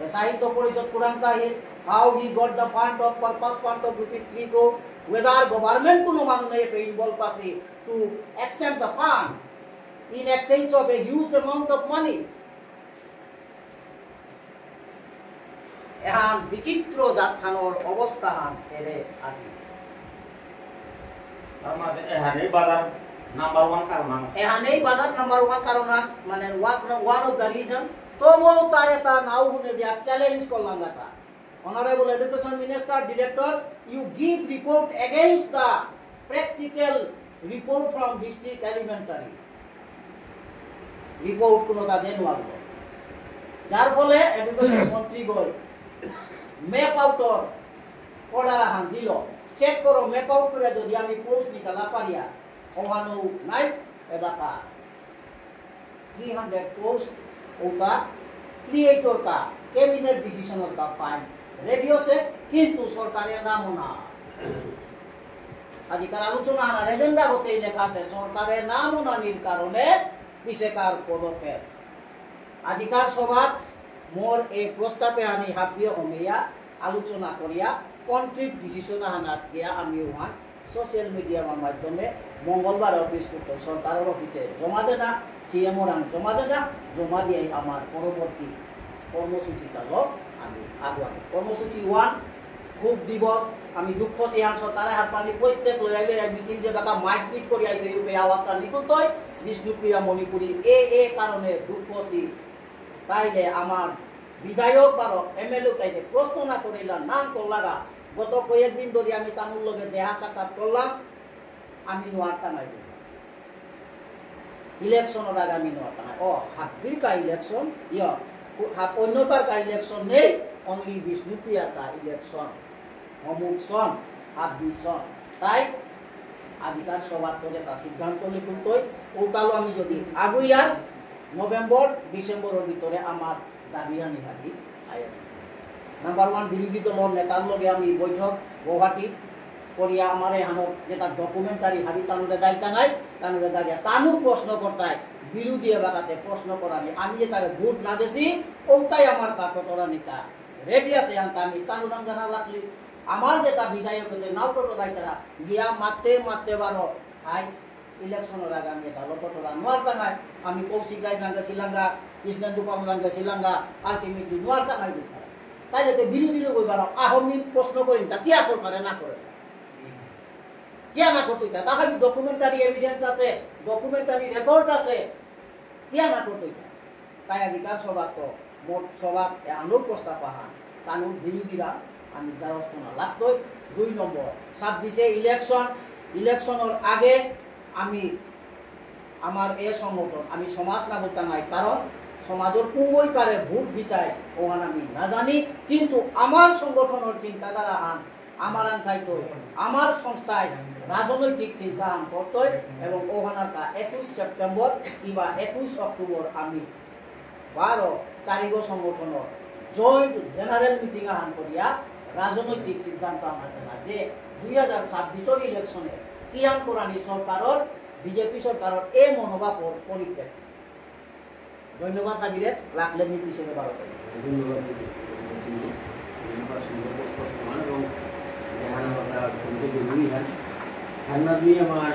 এ সাহিত্য পরিষদ কুরাংতা হে, how he got the fund of purpose fund of rupees three crore, whether government কোনো মানু নেই এপে ইনভলভ আছে to extend the fund in exchange of a huge amount of money। এহান বিচিত্র জাতহানর অবস্থাহান এরে আজি। তার মানে এহানেই বাধার নাম্বার ওয়ান কারণ আন। এহানেই বাধার নাম্বার ওয়ান কারণ আন, মানে one, one of the reason। তবুও তারে তা নাও হুনে দিয়া চ্যালেঞ্জ করলাম না তা। Honorable Education Minister, Director, you give report against the practical report from district elementary। Report কোনো তা দেন লাগলো। যার ফলে এডুকেশন মন্ত্রী গই ম্যাপ আউটর অর্ডার আহান দিল। চেক করো, ম্যাপ আউট করে যদি আমি পোস্ট নিকালা পারিয়া, ওহানো নাই এবাকা। Three hundred post ওটা ক্রিয়েটর কা, ক্যাবিনেট ডিসিশনর কা ফাইন রেডিওসে, কিন্তু সরকারের নামও না। আজিকার আলোচনা আনার এজেন্ডা হতেই লেখা আছে, সরকারের নামও না নির কারণে পিছেকার পদক্ষেপ। আজিকার সভাত মোর এই প্রস্তাবে আনি হাবিয়ে হমেয়া আলোচনা করিয়া কনক্রিট ডিসিশন আনাত গিয়া আমি ওহান সোশ্যাল মিডিয়ার মাধ্যমে মঙ্গলবার অফিস করতে সরকারের অফিসে জমা দেনা, সিএম ওরাং জমা দেনা, জমা দিয়ে আমার পরবর্তী কর্মসূচি তালো আমি আগুয়ানি। কর্মসূচি ওয়ান, ক্ষোভ দিবস। আমি দুঃখ সিয়াংশ তারা হাত পানি প্রত্যেক লয়াইলে মিটিং যে টাকা মাইক ফিট করি আইতে ইউপে আওয়াজ আর নিকুতই বিষ্ণুপ্রিয়া মণিপুরী এ এ কারণে দুঃখ সি তাইলে আমার বিধায়ক বারো এমএলএ তাইলে প্রশ্ন না করিলা নাম করলাগা। গত কয়েকদিন ধরে আমি তানুর লগে দেহা সাক্ষাৎ করলাম, আমি নোয়ারতা নাই। ইলেকশনর আগে আমি নোয়ারতা নাই। ও, হাব্বির কা ইলেকশন, ইয়, হা-, অন্যতার কা ইলেকশন নেই, অনলি বিষ্ণুপ্রিয়ার কা ইলেকশন। অমুক সন, হাব্বি সন। তাই আজিকার সভাত যেটা সিদ্ধান্ত লিখুন তৈ, ওটালো আমি যদি আগুইয়ার নভেম্বর, ডিসেম্বরের ভিতরে আমার দাবি আনি হাবি আয়া। নাম্বার ওয়ান, বিরোধী দলর নেতার লগে আমি বৈঠক গুয়াহাটি করিয়া আমার এহানো যেটা ডকুমেন্টারি হাবি তানুরে দায়িত্ব নাই, তানুরে দাঁড়িয়ে তানু প্রশ্ন করতায়, বিরোধী এলাকাতে প্রশ্ন করানি, আমি যে তারে ভোট না দেছি, ওটাই আমার কাকতরা নিকা। রেডি আছে, আনতা আমি তানুরাং জানা লাগলি। আমার যেটা বিধায়ক হতে নাও তো রাইতারা, গিয়া মাতে মাতে বারো, হাই, ইলেকশনর আগে আমি এটা লক্ষ্য করা নোয়ারতাঙাই। আমি কৌশিক রায় নাঙ্গে সিলাঙ্গা, কৃষ্ণেন্দু পাল নাঙ্গে সিলাঙ্গা, আলটিমেটলি নোয়ারতাঙাই বুঝতারা। তাই যাতে বিরোধী লোক বারো, আহমি প্রশ্ন করিন, তা কি আসল করে না করে? কিয়া না করতে? তাহলে ডকুমেন্টারি এভিডেন্স আছে, ডকুমেন্টারি রেকর্ড আছে, কিয়া না করতে? তাই আজিকার সভাত তো মোট সভাত এ আনুর প্রস্তাব আহান, তানুর বিরোধীরা আমি দ্বারস্থ না লাগতই। দুই নম্বর, ছাব্বিশে ইলেকশন, ইলেকশনর আগে আমি আমার এ সংগঠন, আমি সমাজ না বলতে নাই, কারণ সমাজের কুঙ্গই কারে ভোট দিতাই ওহান আমি না জানি, কিন্তু আমার সংগঠনের চিন্তাধারা হান আমার আনতাই তো আমার সংস্থায় রাজনৈতিক চিন্তা আন করতই এবং ওহানার কা একুশ সেপ্টেম্বর কিংবা একুশ অক্টোবর আমি বারো চারিগো সংগঠনর জয়েন্ট জেনারেল মিটিং আহান করিয়া রাজনৈতিক সিদ্ধান্ত আহান জানা যে দুই হাজার ছাব্বিশর ইলেকশনে কিয়ান করানি সরকারর বিজেপি সরকারর এ মনোভাবর পরিপ্রেক্ষিতে। ধন্যবাদ হাবিরে, লাগলে মি পিছনে বারো করি। ধন্যবাদ, ধন্যবাদ সিংহ। ধন্যবাদ সিংহ, প্রশ্ন এবং এখানে আমরা শুনতে জরুরি হয়। ঠান্ডা দুই আমার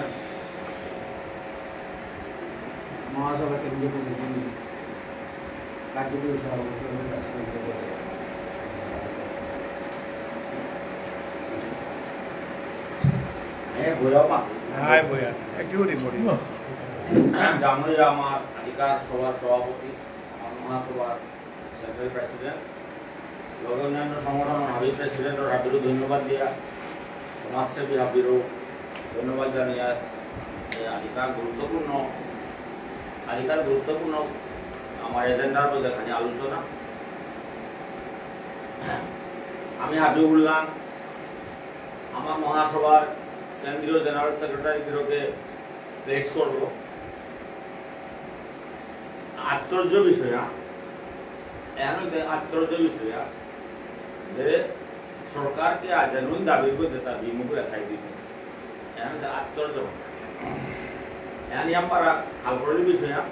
মহাসভা কেন্দ্রীয় কমিটির কার্যকরী সভাপতি এবং প্রেসিডেন্ট পদে। এ, বইরাও মা। হাই বইয়া, একটু রিমোট। জানোই আমার আজিকার সভার সভাপতি, আমার মহাসভার সেন্ট্রাল প্রেসিডেন্ট, লগে অন্যান্য সংগঠন হাবি প্রেসিডেন্ট ও হাবিরও ধন্যবাদ দিয়া, সমাজসেবী হাবিরও ধন্যবাদ জানিয়া, এ আজিকার গুরুত্বপূর্ণ, আজিকার গুরুত্বপূর্ণ আমার এজেন্ডার মধ্যে খানি আলোচনা। আমি হাবি উল্লাং আমার মহাসভার কেন্দ্রীয় জেনারেল সেক্রেটারি গিরকে প্লেস করব। আশ্চর্য বিষয়, হ্যাঁ? এহান হইতে আশ্চর্য বিষয়, হ্যাঁ? যে সরকারকে আজ জেনুইন দাবির মধ্যে তার বিমুখ রেখাই দিবে। এহান হইতে আশ্চর্য। এহান ইয়াম পারা খালকরলি বিষয়, হ্যাঁ?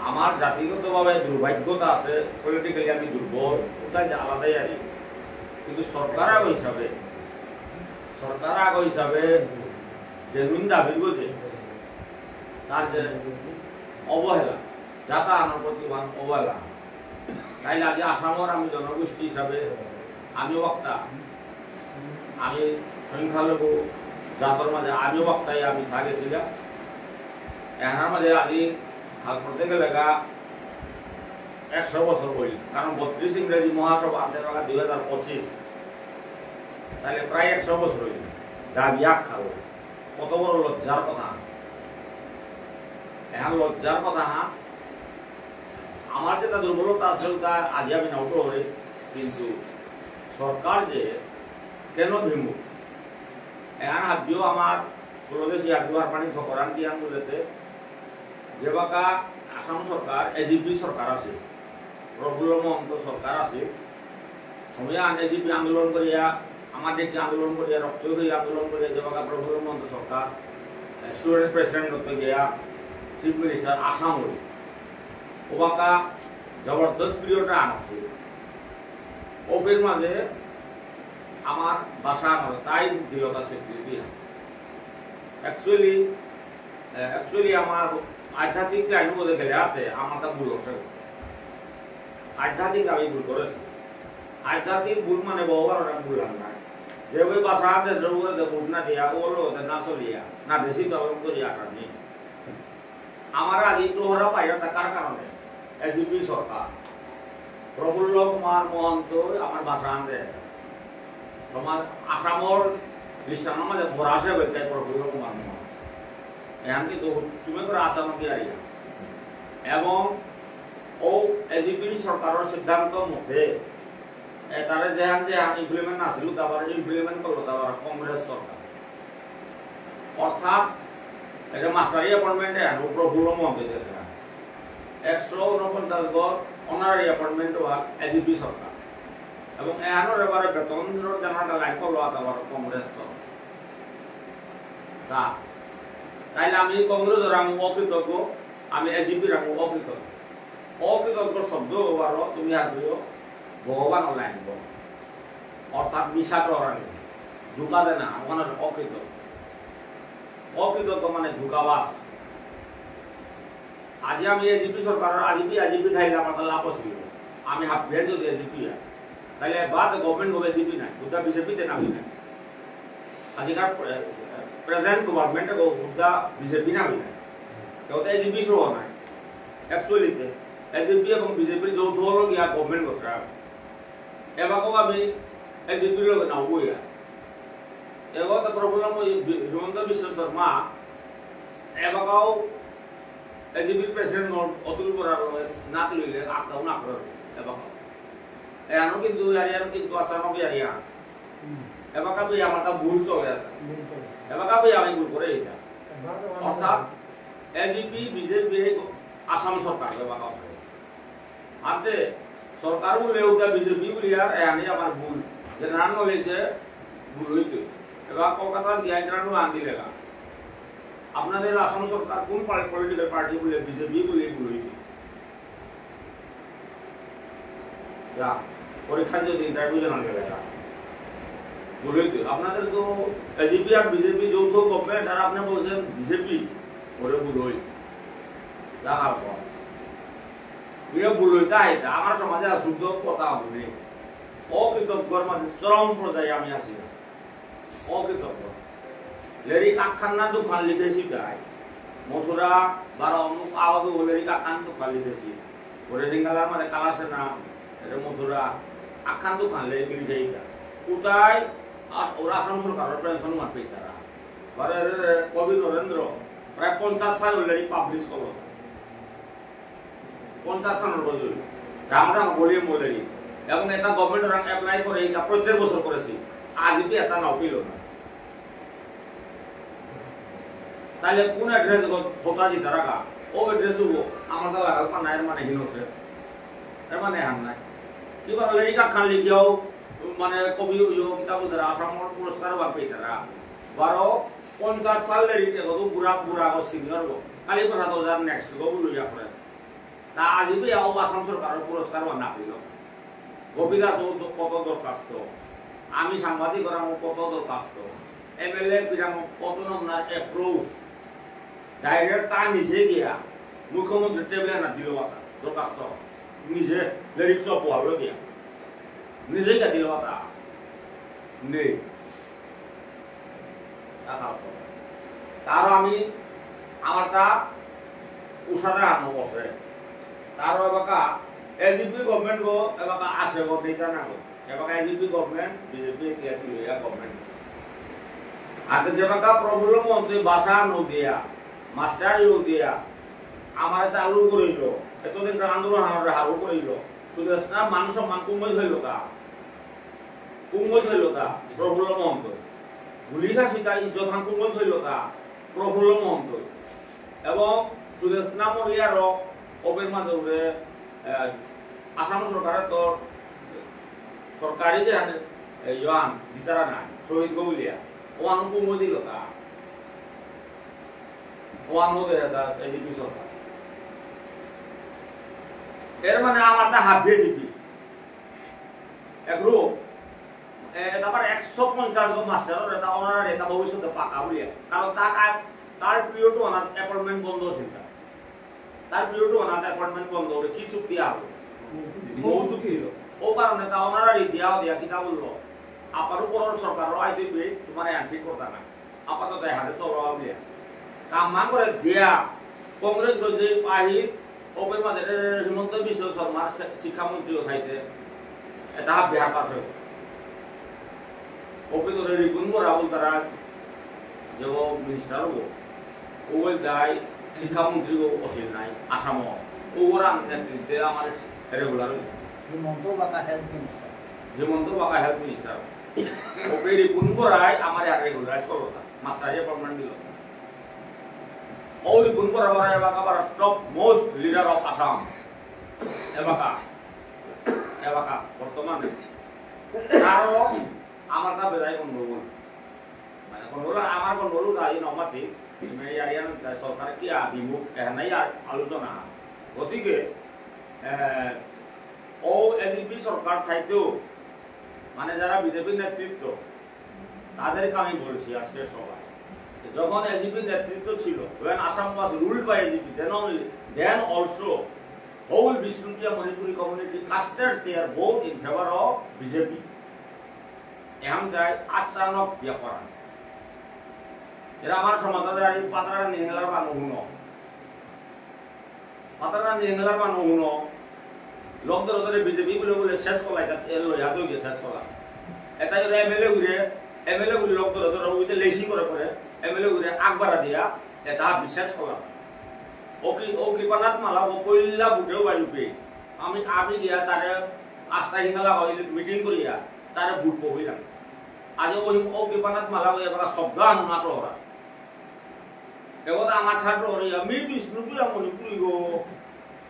আমার জাতিগতভাবে দুর্ভাগ্যতা আছে, পলিটিক্যালি আমি দুর্বল, ওটা যে আলাদাই আর কি। কিন্তু সরকার আগ হিসাবে, সরকার আগ হিসাবে জেনুইন দাবির মধ্যে তার যে অবহেলা, জাতা আনর প্রতি ওহান অবহেলা। তাইলে আজি আসামর আমি জনগোষ্ঠী হিসাবে আমি বক্তা, আমি সংখ্যালঘু জাতর মাঝে আমি বক্তাই আমি থাকেছিলাম। এহানর মাঝে আজি হাল করতে গেলে গা একশো বছর হইল, কারণ বত্রিশ ইংরেজি মহাসভা আনতে পারা দুই হাজার পঁচিশ, তাহলে প্রায় একশো বছর হইল। দাবি এক খালো। কত বড় লজ্জার কথা। এখন লজ্জার কথা, হ্যাঁ, আমার যেটা দুর্বলতা আছে ওটা আজি আমি নাও করে, কিন্তু সরকার যে কেন বিমুখ, এখন হাবিও আমার প্রদেশে এক দুবার পানি ঠকরান কি আন বলেতে, যে বাকা আসাম সরকার এজিপি সরকার আছে, প্রফুল্ল মহন্ত সরকার আছে, সময় আন এজিপি আন্দোলন করিয়া, আমার দেশে আন্দোলন করিয়া, রক্ত হয়ে আন্দোলন করিয়া, যে বাকা প্রফুল্ল মহন্ত সরকার, এ, স্টুডেন্ট প্রেসিডেন্ট করতে গিয়া, চিফ মিনিস্টার আসাম হই। ও বাকা জবরদস্ত পিরিয়ড আন আছে। ওপের মাঝে আমার ভাষা আমার তাই দিলতা স্বীকৃতি। Actually, এ, actually আমার আধ্যাত্মিক লাইন বলতে গেলে হাতে আমার তা ভুল আছে। আধ্যাত্মিক আমি ভুল করেছি। আধ্যাত্মিক ভুল মানে ভগবান ওরা ভুল আর নাই। যে ওই ভাষা দেশের উপরে যে ভুল না দিয়া, ও হলো ওদের না চলিয়া, না দেশি দল করিয়া আর নেই। আমার আজ এই প্রহরা পাইয়া থাকার কারণে এজিপি সরকার, প্রফুল্ল কুমার মহন্ত আমার ভাষা আনতে তোমার আসামর লিস্টার মাঝে ভরা আছে বলতে প্রফুল্ল কুমার মহন্ত। এখন কিন্তু তুমি করে আসাম কি আর ইয়া। এবং ও এজিপি সরকারের সিদ্ধান্ত মতে এ, তারা যেহান যেহান ইমপ্লিমেন্ট আসিল, তারপরে ইমপ্লিমেন্ট করলো, তারপরে কংগ্রেস সরকার। অর্থাৎ এটা মাস্টারি অ্যাপয়েন্টমেন্ট এহান প্রফুল্ল মহন্ত দিয়েছে। একশো ঊনপঞ্চাশ ঘর অনারারি অ্যাপয়েন্টমেন্ট হওয়া এজিপি সরকার। এবং এহানোর এবারে বেতন জানাটা লাইন করলো, তারপরে কংগ্রেস সরকার। তা, তাইলে আমি কংগ্রেসের আমি অকৃতজ্ঞ, আমি এজিপির আমি অকৃতজ্ঞ। অকৃতজ্ঞ শব্দ ব্যবহার তুমি আর দিও ভগবান অনলাইন। অর্থাৎ মিছা ডরানি, ধোকা দেনা, ওখানে অকৃতজ্ঞ। অকৃতজ্ঞ মানে ধোকাবাজ। আজি আমি এজিপি সরকার, আজিপি, আজিপি থাইলে আমার তো লাভ ছিল। আমি হাফ যদি এজিপি হয়, তাহলে বাদ গভর্নমেন্ট হবে এজিপি নাই, বুদ্ধা বিজেপিতে নামি নাই। আজিকার প্রে-, প্রেজেন্ট গভর্নমেন্ট হুদ্দা বিজেপি না হইলে, কেউ তো এজিপি সহ নাই। অ্যাকচুয়ালিতে এজিপি এবং বিজেপির যৌথ হলো গিয়া গভর্নমেন্ট বসে। এবাকাও আমি এজিপির লগে নাও বইয়া। এবার তো প্রবলেম ওই বি-, হিমন্ত বিশ্ব শর্মা, এবাকাও এজিপির প্রেসিডেন্ট অতুল বরার লগে না তুলিলে আটকাও না করে এবাকাও। এহানো কিন্তু ইয়ারিয়ান কিন্তু আসামও ইয়ারিয়ান। হুম। এবাকা তুই আমার তা ভুল চলে আর। ভুল চলে। এবাকা তুই আমি ভুল করে এটা। এবাকা তো আমার অর্থাৎ এজিপি, বিজেপি, আসাম সরকার এবাকা করে। হাতে সরকার বলে ওটা বিজেপি বলি আর এহানি আমার ভুল। জেনারেল নলেজে ভুল হইতে। এবার কলকাতা দিয়া জেনারেল আন দিলে না। আপনাদের আসাম সরকার কোন পলিটিক্যাল পার্টি বলে বিজেপি বলে ভুল হইতে? যা, পরীক্ষা যদি ইন্টারভিউ জানা গেলে যা। ভুল হইতে। আপনাদের তো এজিপি আর বিজেপি যৌথ গভর্নমেন্ট, আর আপনি বলছেন বিজেপি, ওরে ভুল হই। যা আর কর। ইয়ে ভুল হইতে আইতা, আমার সমাজে আর শুদ্ধ কথা হবে। অকৃতজ্ঞর মাঝে চরম পর্যায়ে আমি আছি না। অকৃতজ্ঞ। লেরিক আখান না দুখান লিখেছি তাই। মথুরা, বারো অমুক আহত লেরিক আখান দুখান লিখেছি। ওরে সিঙ্গালার মানে কালাসে না, এটা মথুরা, আখান দুখান লেরিক লিখেছি তাই। কোথায়? আ-, ওরা আসাম সরকারের পেনশন মারবে তারা। বারো এর কবি নরেন্দ্র প্রায় পঞ্চাশ সাল লেরিক পাবলিশ করলো। পঞ্চাশ সনের বদল। ডাঙর ডাঙর ভলিউম বলেনি। এবং এটা গভর্নমেন্ট ওরা অ্যাপ্লাই করে, এটা প্রত্যেক বছর করেছি। আজ কি এটা নাও পেল না। তাহলে কোন অ্যাড্রেস হতা দিতে রাখা? ও অ্যাড্রেস হবো, আমার তো লাগাল পানা এর মানে হিনসে। এর মানে হান নাই। কিবা লেরিক আখান লিখিয়াও, মানে কবি হইও, কিতাব দ্বারা আসাম পুরস্কার বা পেয়ে তারা। বারো পঞ্চাশ সাল লেরিক এগো তো বুড়া, বুড়া গো সিনিয়র গো। কালীপ্রসাদ ওঝার নেক্সট গো বুলু যা করে। তা আজি বি আও আসাম সরকারের পুরস্কার না পেল। গোপীদাস ও তো কত দরখাস্ত, আমি সাংবাদিক করাম কত দরখাস্ত, এমএলএ পিরাম কত নমুনার অ্যাপ্রোচ, ডাইরেক্ট তা নিজে গিয়া মুখ্যমন্ত্রী টেবিলে না দিল কথা দরখাস্ত, নিজে লেরিক সব পোহালো গিয়া, নিজে গিয়া দিল কথা নেই। তারও আমি আমার তা উষাদা আনো বসে। তারও এবাকা এজিপি গভর্নমেন্ট গো এবাকা আছে গো, দেইতা না গো। এবাকা এজিপি গভর্নমেন্ট, বিজেপি টিআরপি লইয়া গভর্নমেন্ট। আর যেবাকা প্রফুল্ল মহন্তই ভাষা আনো দিয়া, মাস্টার ইউ দিয়া, আমার চালু করিল, এতদিন আন্দোলন আমার হারু করিল, সুদেষ্ণা মান সম্মান কুমই হইল তা। কুঙগই থইলতা, প্রফুল্ল মহন্ত। গুলি খাসিতা ইজ্জতহান কুঙগই থইলতা, প্রফুল্ল মহন্ত। এবং সুদেষ্ণা মরিয়ারও ওপের মাঝে উঠে, আহ, আসাম সরকারে তো সরকারি যে হাতে, এ, ইয়হান দিতারা নাই, শহীদ গবুলিয়া, ওহান কুঙগই দিলতা। ওহান হতে এটা এজিপি সরকার। এর মানে আমার তা হাবিয়ে জিপি। এগুলো এ, তারপর একশো পঞ্চাশ গো মাস্টারর এটা অনার এটা ভবিষ্যতে পাকা বুলিয়া। কারণ তার আ-, তার পিরিয়ড ওনার অ্যাপয়েন্টমেন্ট বন্ধ হয়েছিল। তার পিরিয়ড ওনার অ্যাপয়েন্টমেন্ট বন্ধ হলে কি চুক্তি আর? মৌ চুক্তি হলো। ও কারণে তা ওনারা ইতিহাস দিয়া কিতা বললো? আপার উপর সরকার আই দিবে, তোমার এন্ট্রি করতা না। আপাতত এহারে চলো বুলিয়া। কাম মান করে দিয়া, কংগ্রেস গজে পাহি, ওপের মাঝে হিমন্ত বিশ্ব শর্মার শি-, শিক্ষামন্ত্রীও থাইতে। এটা বিহার পাশে। ওপে তোরে রিপুন বরা বলতারা যে ও মিনিস্টার হবো। ও বলতাই শিক্ষামন্ত্রী ও অসিল নাই, আসামও। ও ওরা নেতৃত্বে আমার রেগুলার হইল। হিমন্ত বাকা হেলথ মিনিস্টার। হিমন্ত বাকা হেলথ মিনিস্টার। ওপে রিপুন বরাই আমার আর রেগুলারাইজ করলো না। মাস্টার অ্যাপয়েন্টমেন্ট দিল। ও রিপুন বরা বরা এবাকা Bora top most leader of Assam. এবাকা। এবাকা, বর্তমানে। আরো আমার তা বেজায় গন্ডগোল। মানে, গন্ডগোল, আমার গন্ডগোল গাড়ি নমাতি, মানে, ইয়ারিয়ান সরকার কি আ-, বিমুখ, এহানাই আ-, আলোচনা। গতিকে, এ, ও এজিপি সরকার থাইতেও, মানে, যারা বিজেপির নেতৃত্ব, তাদেরকে আমি বলছি আজকের সভায়, যখন এজিপি নেতৃত্ব ছিল, when Assam was ruled by AGP, then only, then also, whole Bishnupriya Manipuri community casted their vote in favor of BJP. এখন তাই আচানক ব্যাপার। এরা আমার সমাজে আর এই পাতারা নিয়ে গেলার মানুষ হুনো। পাতারা নিয়ে গেলার মানুষ হুনো। লোক ধরে ধরে বিজেপি বলে বলে শেষ কলা, এটা এর লয়া তো গিয়ে শেষ কলা। এটা যদি এমএলএ ঘুরে, এমএলএ ঘুরে লোক ধরে ধরে উইতে লেসি করে করে, এমএলএ ঘুরে আকবারা দিয়া, এটা বিশ্বাস কলা। ও কি, ও কৃপানাথ মালা, ও কইলা বুটেও বাড়ি পে। আমি, আমি গিয়া তারে আস্থা হিঙ্গালা হইলে মিটিং করিয়া, তারে বুট পহিলাম। আজ ওই ও কৃপানাথ মালা হয়ে এবার সব গান নাটো ওরা। এবার আমার ঠাটো ওরা, আমি বিষ্ণুপ্রিয়া মণিপুরী গো।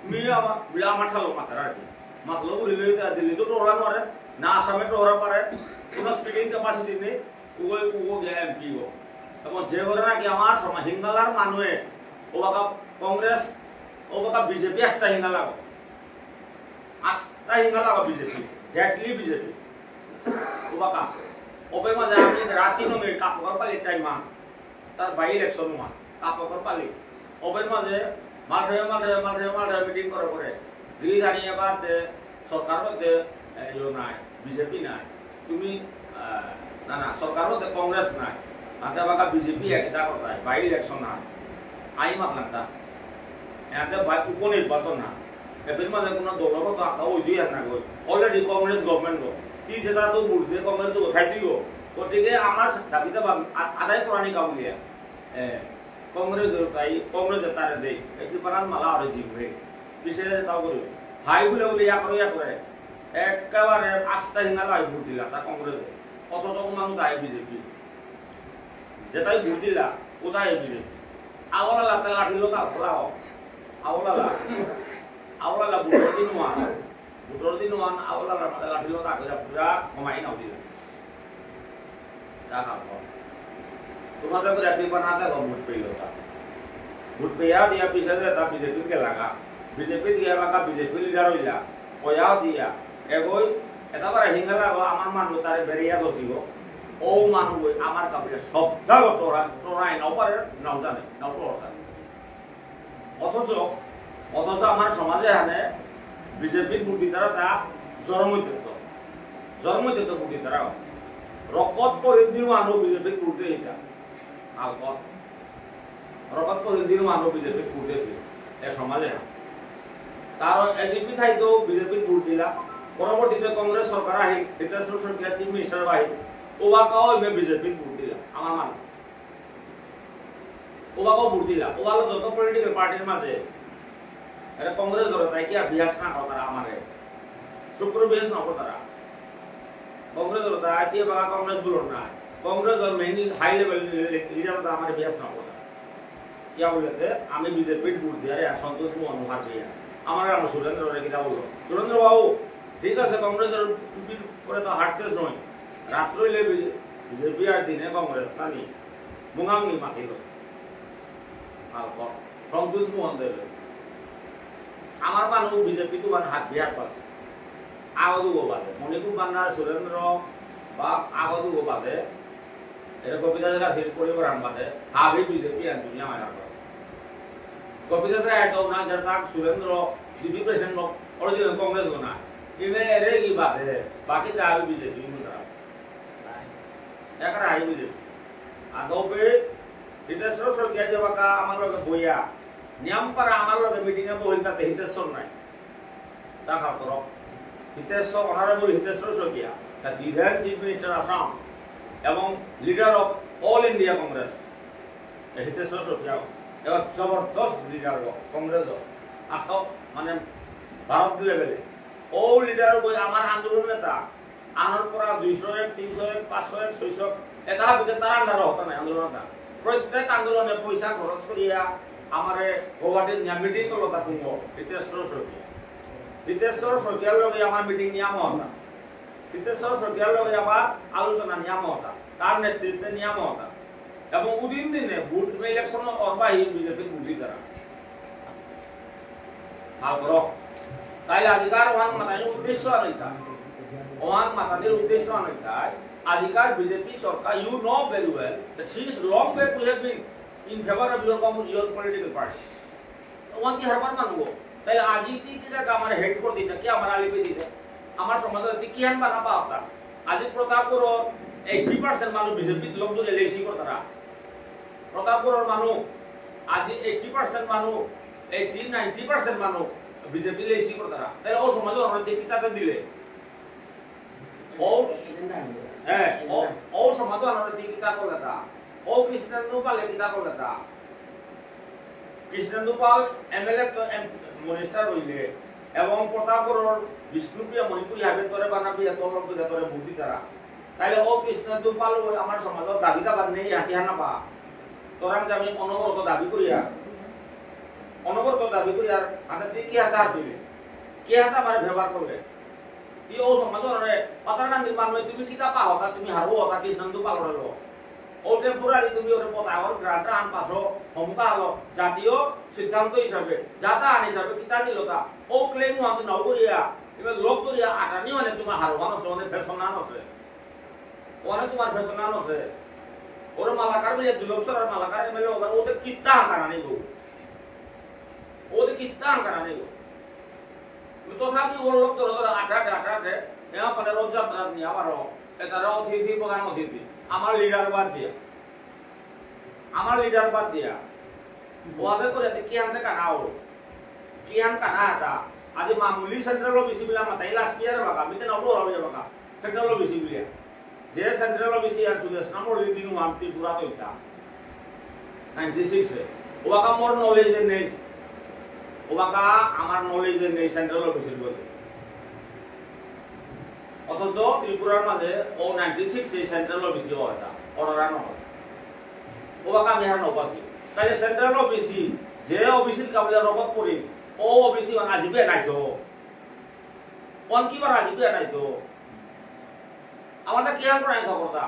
মি আমার, বুলে আমার ঠালো মাতার আর কি। মাতলো বুলে লই তা দিল্লি তো টোরা পারে, না আসামে টোরা পারে, কোনো স্পিকিং ক্যাপাসিটি নেই। উগো, উগো গিয়া এমপি গো। এবং যে করে নাকি আমার সময় হিঙ্গালার মানুয়ে, ও বাকা কংগ্রেস, ও বাকা বিজেপি আস্তা হিঙ্গালা গো। আস্তা হিঙ্গালা গো বিজেপি, ডেডলি বিজেপি। ও বাকা, ওপে মাঝে আমি রাতি নমে কাপড় পালি টাইম মা। তার বাই ইলেকশন মা, কাপড় পালি। ওপের মাঝে মাঠে, মাঠে, মাঠে, মাঠে মিটিং করে করে। দিল্লি জানিয়ে বাদ দে, সরকার মধ্যে, এ, ইয়ে নাই, বিজেপি নাই। তুমি, আহ, না, না, সরকার মধ্যে কংগ্রেস নাই। মাঠে বাঁকা বিজেপি একটা কথায়, বাই ইলেকশন নাই। আই মাতলাম তা। এতে বাই উপনির্বাচন না। এপের মাঝে কোনো দলগত আঁকা ওই দুই আর না গই। Already কংগ্রেস গভর্নমেন্ট গো। তি যেটা তো ভোট দিয়ে কংগ্রেস গো, থাই তুই গো। গতিকে আমার দাবিটা বা-, আ-, আদায় করানি কাবুলিয়া। এ, কংগ্রেস তাই, কংগ্রেস তারে দেই। একটি পারান মালা আরে জিমরে। পিছে তাও করিও। হাই বুলে বুলে ইয়া করে, ইয়া করে। একেবারে আস্তা হিঙ্গালা হাই ভোট দিলা, তা কংগ্রেস। অথচ মানুষ তাই বিজেপি। যেটাই ভোট দিলা, কোথায় বিজেপি? আওলালা তা লাঠি লোক আওলাও। আওলালা। আওলালা ভোট দিন ওয়ান। ভোটর দিন ওয়ান আওলালা মাঝে লাঠি লোক আগে পুরা কমাই নাও দিলা। যা খাবো। তোমাদের তো একই বানাতে গো ভোট পেইল তা। ভোট পেয়া দিয়া পিছে যে তা বিজেপি কে লাগা। বিজেপি দিয়া বাকা বিজেপি লিডার হইলা। পয়া দিয়া। এগোই, এটা বারে হিঙ্গালা গো আমার মানু তারে বেরিয়া দোষী গো। ও মানু গো আমার কাপড়ে সব দাগো তোরা, তোরা নাও পারে, নাও জানে, নাও তোরা। অথচ, অথচ আমার সমাজে এখানে বিজেপির ভোট দিতারা তা জন্মই দিত। জন্মই দিত ভোট দিতারা। রকত পরিধির মানু বিজেপির ভোট দিয়ে এটা। আলকত। রকত পরিধির মানু বিজেপির ভোট দিয়েছে। এ সমাজে। কারণ এজিপি থাইতো বিজেপির ভোট দিলা। পরবর্তীতে কংগ্রেস সরকার আহি, হিতেশ রেশমিয়া চিফ মিনিস্টার বাহি। ওবাকাও এমে বিজেপির ভোট দিলা। আমার মানু। ওবাকাও ভোট দিলা। ওবালো যত পলিটিক্যাল পার্টির মাঝে, এটা কংগ্রেস ধরে তাই কি আর বিহাস না করতারা আমারে। শুক্র বিহাস না করতারা। কংগ্রেস ধরে তাই কি বাবা কংগ্রেস বলুন না। কংগ্রেস ধর মেইন হাই লেভেল লিডার তো আমারে বিহাস না করতারা। ইয়া বলতে আমি বিজেপির ভোট দিয়ে আর সন্তোষ মোহন হার দিয়ে। আমার আর সুরেন্দ্র রে কিতা বললো? সুরেন্দ্র বাবু, ঠিক আছে, কংগ্রেসের টুপির পরে তো হাঁটতে সময়। রাত্রে হইলে বিজেপি আর দিনে কংগ্রেস, না নি? মুঙামুঙি মাতিল। আর ক-, সন্তোষ মোহন দেব। আমার মানু বিজেপি তো মানে হাত দিয়ে হাত পাচ্ছে। আরো দুগো বাদে। মণিপুর বান্না, সুরেন্দ্র, বা আগত উগো বাদে, এটা গোপীদাস গাছির পরিবার আন বাদে, হাবি বিজেপি আন দুনিয়া মায়া করে। গোপীদাস রায় তো না যেটা সুরেন্দ্র, জিপি প্রেসিডেন্ট লোক, অরিজিনাল কংগ্রেস গো না। ইমে এরে কি বাদে, বাকি তা হাবি বিজেপি মুদ্রা। একার হাই বিজেপি। আর গোপী, হিতেশ্বর শইকীয়া যে বাকা আমার লগে বইয়া, নিয়াম পারা আমার লগে মিটিং এ বহিল তাতে হিতেশ্বর নাই। দেখা করো। হিতেশ্বর, অনারেবল Hiteshwar Saikia, the then Chief Minister Assam এবং leader of all India Congress, এ হিতেশ্বর শইকীয়া, এবার জবরদস্ত লিডার গো, কংগ্রেস গো। আসো, মানে, ভারত লেভেলে। ও লিডার গো আমার আন্দোলন নেতা, আনার পরা দুইশো এক, তিনশো এক, পাঁচশো এক, ছয়শো, এটা হাবিতে তার আন্ডারে হতা নাই আন্দোলনটা। প্রত্যেক আন্দোলনে পয়সা খরচ করিয়া আমারে গুয়াহাটিত নিয়া মিটিং করলো তা কুঙ্গ, হিতেশ্বর শইকীয়া। হিতেশ্বর শইকীয়ার লগে আমার মিটিং নিয়াম হতা। হিতেশ্বর শইকীয়ার লগে আমার আলোচনা নিয়াম হতা। তার নেতৃত্বে নিয়াম হতা। এবং উদিন দিনে ভোট ইলেকশন অরবাহি বিজেপি ভোট দিতারা। ভালো করো। তাই আজিকার ওহান মাতানির উদ্দেশ্য আনইতা। ওহান মাতানির উদ্দেশ্য আনইতা। আজিকার বিজেপি সরকার, you know very well that since long back we have been in favor of your, your political party. ওহান কি হারবার মানু? তাই আজি কি কি জায়গা আমার হেড করে দিতা, কি আমার আলিপে দিতা? আমার সমাজে কি কি আন বানা পাবতা? আজি প্রতাপগড় এইটি পার্সেন্ট মানু বিজেপি লোক ধরে লেসি করতারা। প্রতাপগড়র মানু, আজি এইটি পার্সেন্ট মানু, এইটি, নাইনটি পার্সেন্ট মানু বিজেপি লেসি করতারা। তাই ও সমাজ অনৈতিক কিতাতে দিলে। ও, হ্যাঁ, ও, ও সমাজ অনৈতিক কিতা করলে তা। ও কৃষ্ণেন্দু পালে কিতা করলে তা। কৃষ্ণেন্দু পাল এমএলএ তো এম-, মিনিস্টার হইলে এবং প্রতাপগড়র বিষ্ণুপ্রিয়া মণিপুরী হাবিয়ে তোরে বানাবি এত লোক দিলে তোরে ভোট দিতারা। তাইলে ও কৃষ্ণেন্দু পাল ওই আমার সমাজর দাবি দাবার নেই হাতি হানা পা। তোরাং যে আমি অনবরত দাবি করিয়া, অনবরত দাবি করিয়া, হাতে তুই কি হাতে হাত দিলে? কি হাতে আমার ব্যবহার করলে? ই ও সমাজরে, পাতার গান্ধীর মানু তুমি কিতা পাও, তা তুমি হারো, তা কৃষ্ণেন্দু পালরে লো। ও টেম্পোরারি তুমি ওরে পতা, ওর গ্রান্ট আন পাসো, হমতা আলো, জাতীয় সিদ্ধান্ত হিসাবে, জাতা আন হিসাবে, কিতা দিল তা, ও ক্লেম ওয়ান নাও করিয়া, এবার লোক করিয়া আটানি মানে তোমার হারো, মানে সোনে ফেসনা নসে। ওনে তোমার ফেসনা নসে। ওরে মালাকার বলে দুলক সর আর মালাকার এমএলএ ওদের, ওদের কিত্তা আন কানা নেই গো। ওদের কিত্তা আন কানা নেই গো। তথাপি ওর লোক ধরে ধরে আটে আটে আটে আটে, এবার মানে রথযাত্রা নিয়ে আবারও, এটারও অতিথি, প্রধান অতিথি, আমার লিডার বাদ দিয়া, আমার লিডার বাদ দিয়া, ওয়াদে করে এতে কি আনতে কানা ও, কি আন কানা এটা, আজ মামুলি সেন্ট্রাল ওবিসি বিলা মাতাই লাস্ট ইয়ার বাকা, মিতে না ওর হবে বাকা, সেন্ট্রাল ওবিসি বিলিয়া। যে সেন্ট্রাল ওবিসি আর সুদেষ্ণা মল্লিক দিন ওয়ান ত্রিপুরা তো ইতা। নাইনটি সিক্স এ। ওবাকা মোর নলেজে নেই। ওবাকা আমার নলেজে নেই সেন্ট্রাল ওবিসির বলতে। অথচ ত্রিপুরার মাঝে ও ninety six a central OBC হয় না, অর্ডার আনো হয়। ওবাকা আমি হার নবাসি। তাহলে সেন্ট্রাল ওবিসি, যে ওবিসির কাবলে রকত পড়ি, ও ওবিসি মানে আজিবে নাই তো। কোন কি বার আজিবে নাই তো। আমার তা কি আর করাই খবর তা?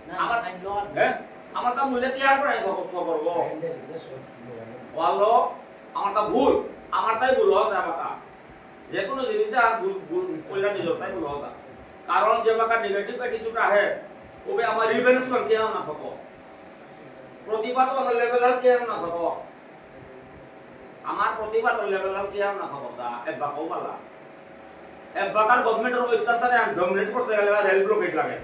না, আমার সাইন লো আর। হ্যাঁ? আমার তা মূল্যে কি আর করাই খবর, খবর গো? সাইন দে, সাইন দে, সব বলে। ওয়ালো, আমার তা ভুল। আমার তাই ভুল হয় না, আমার তা। যে কোনো জিনিস আর ভুল, ভুল করলে নিজের তাই ভুল হয় না। কারণ যে বাকা নেগেটিভ অ্যাটিটিউড আহে, ওবে আমার রিভেন্স করতে না থাকো। প্রতিবাদ আমার লেভেল আর কি না থাকো। আমার প্রতিবাদ লেভেল আর কি না থাকো তা, এক বাকাও বালা। এবাকার গভর্নমেন্টর অত্যাচারে আমি ডমিনেট করতে গেলে রেল ব্লকেট লাগে।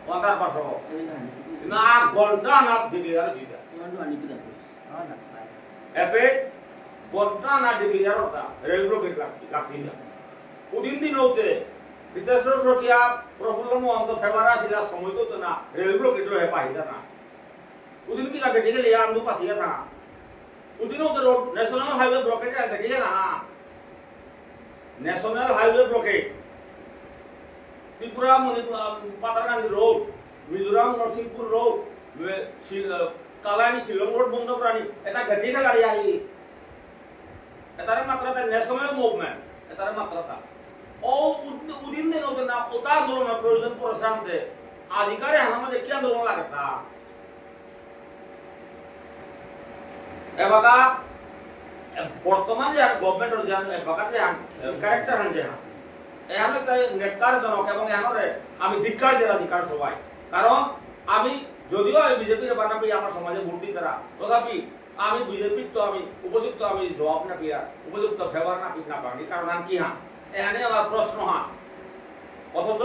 ওয়াটার পাস হবো। না, ঘন্টা না দিলে আর দিতা। এবে ঘন্টা না দিলে আর ওটা রেল ব্লকেট লাগতে, লাগতে না। উদিন দিন হতে হিতেশ্বর শইকীয়া, প্রফুল্ল মহন্ত ফেবার আসিলা সময় তো না, রেল ব্লকেট হয়ে পাহিতা না। উদিন কি লাগে, ঠিক আছে, আন্দু পাসিয়া না। উদিনও তো রোড, ন্যাশনাল হাইওয়ে ব্লকেট আর দেখে না। ন্যাশনাল হাইওয়ে ব্লকেট। Tripura, Manipur, uh, Patharkandi road, Mizoram, Narsingpur road, মে-, শি-, আহ, কালানি শিলং রোড বন্ধ করানি। এটা ঘাটি খেলারি আহি। এটারে মাত্রা তা ন্যাশনাল মুভমেন্ট। এটারে মাত্রা তা। ও উদ-, উদিন দিন হতে না, ওটা আন্দোলনের প্রয়োজন পড়ে শান্তে। আজিকারে হানা মাঝে কি আন্দোলন লাগে তা? এবাকা, এ, বর্তমান যে গভর্নমেন্টর যে এবাকার যে ক্যারেক্টার হান যে হান, এহানো তাই নেককারজনক এবং এহানরে আমি ধিক্কার দেনা ধিক্কার সবাই। কারণ আমি যদিও আমি বিজেপিরে বানাবি আমার সমাজে ভোট দিতারা, তথাপি আমি বিজেপির তো আমি উপযুক্ত আমি জবাব না পিয়ার, উপযুক্ত ফেভার না পিক না পারি। কারণ আমি কি হ্যাঁ, এহানে আমার প্রশ্ন হ্যাঁ। অথচ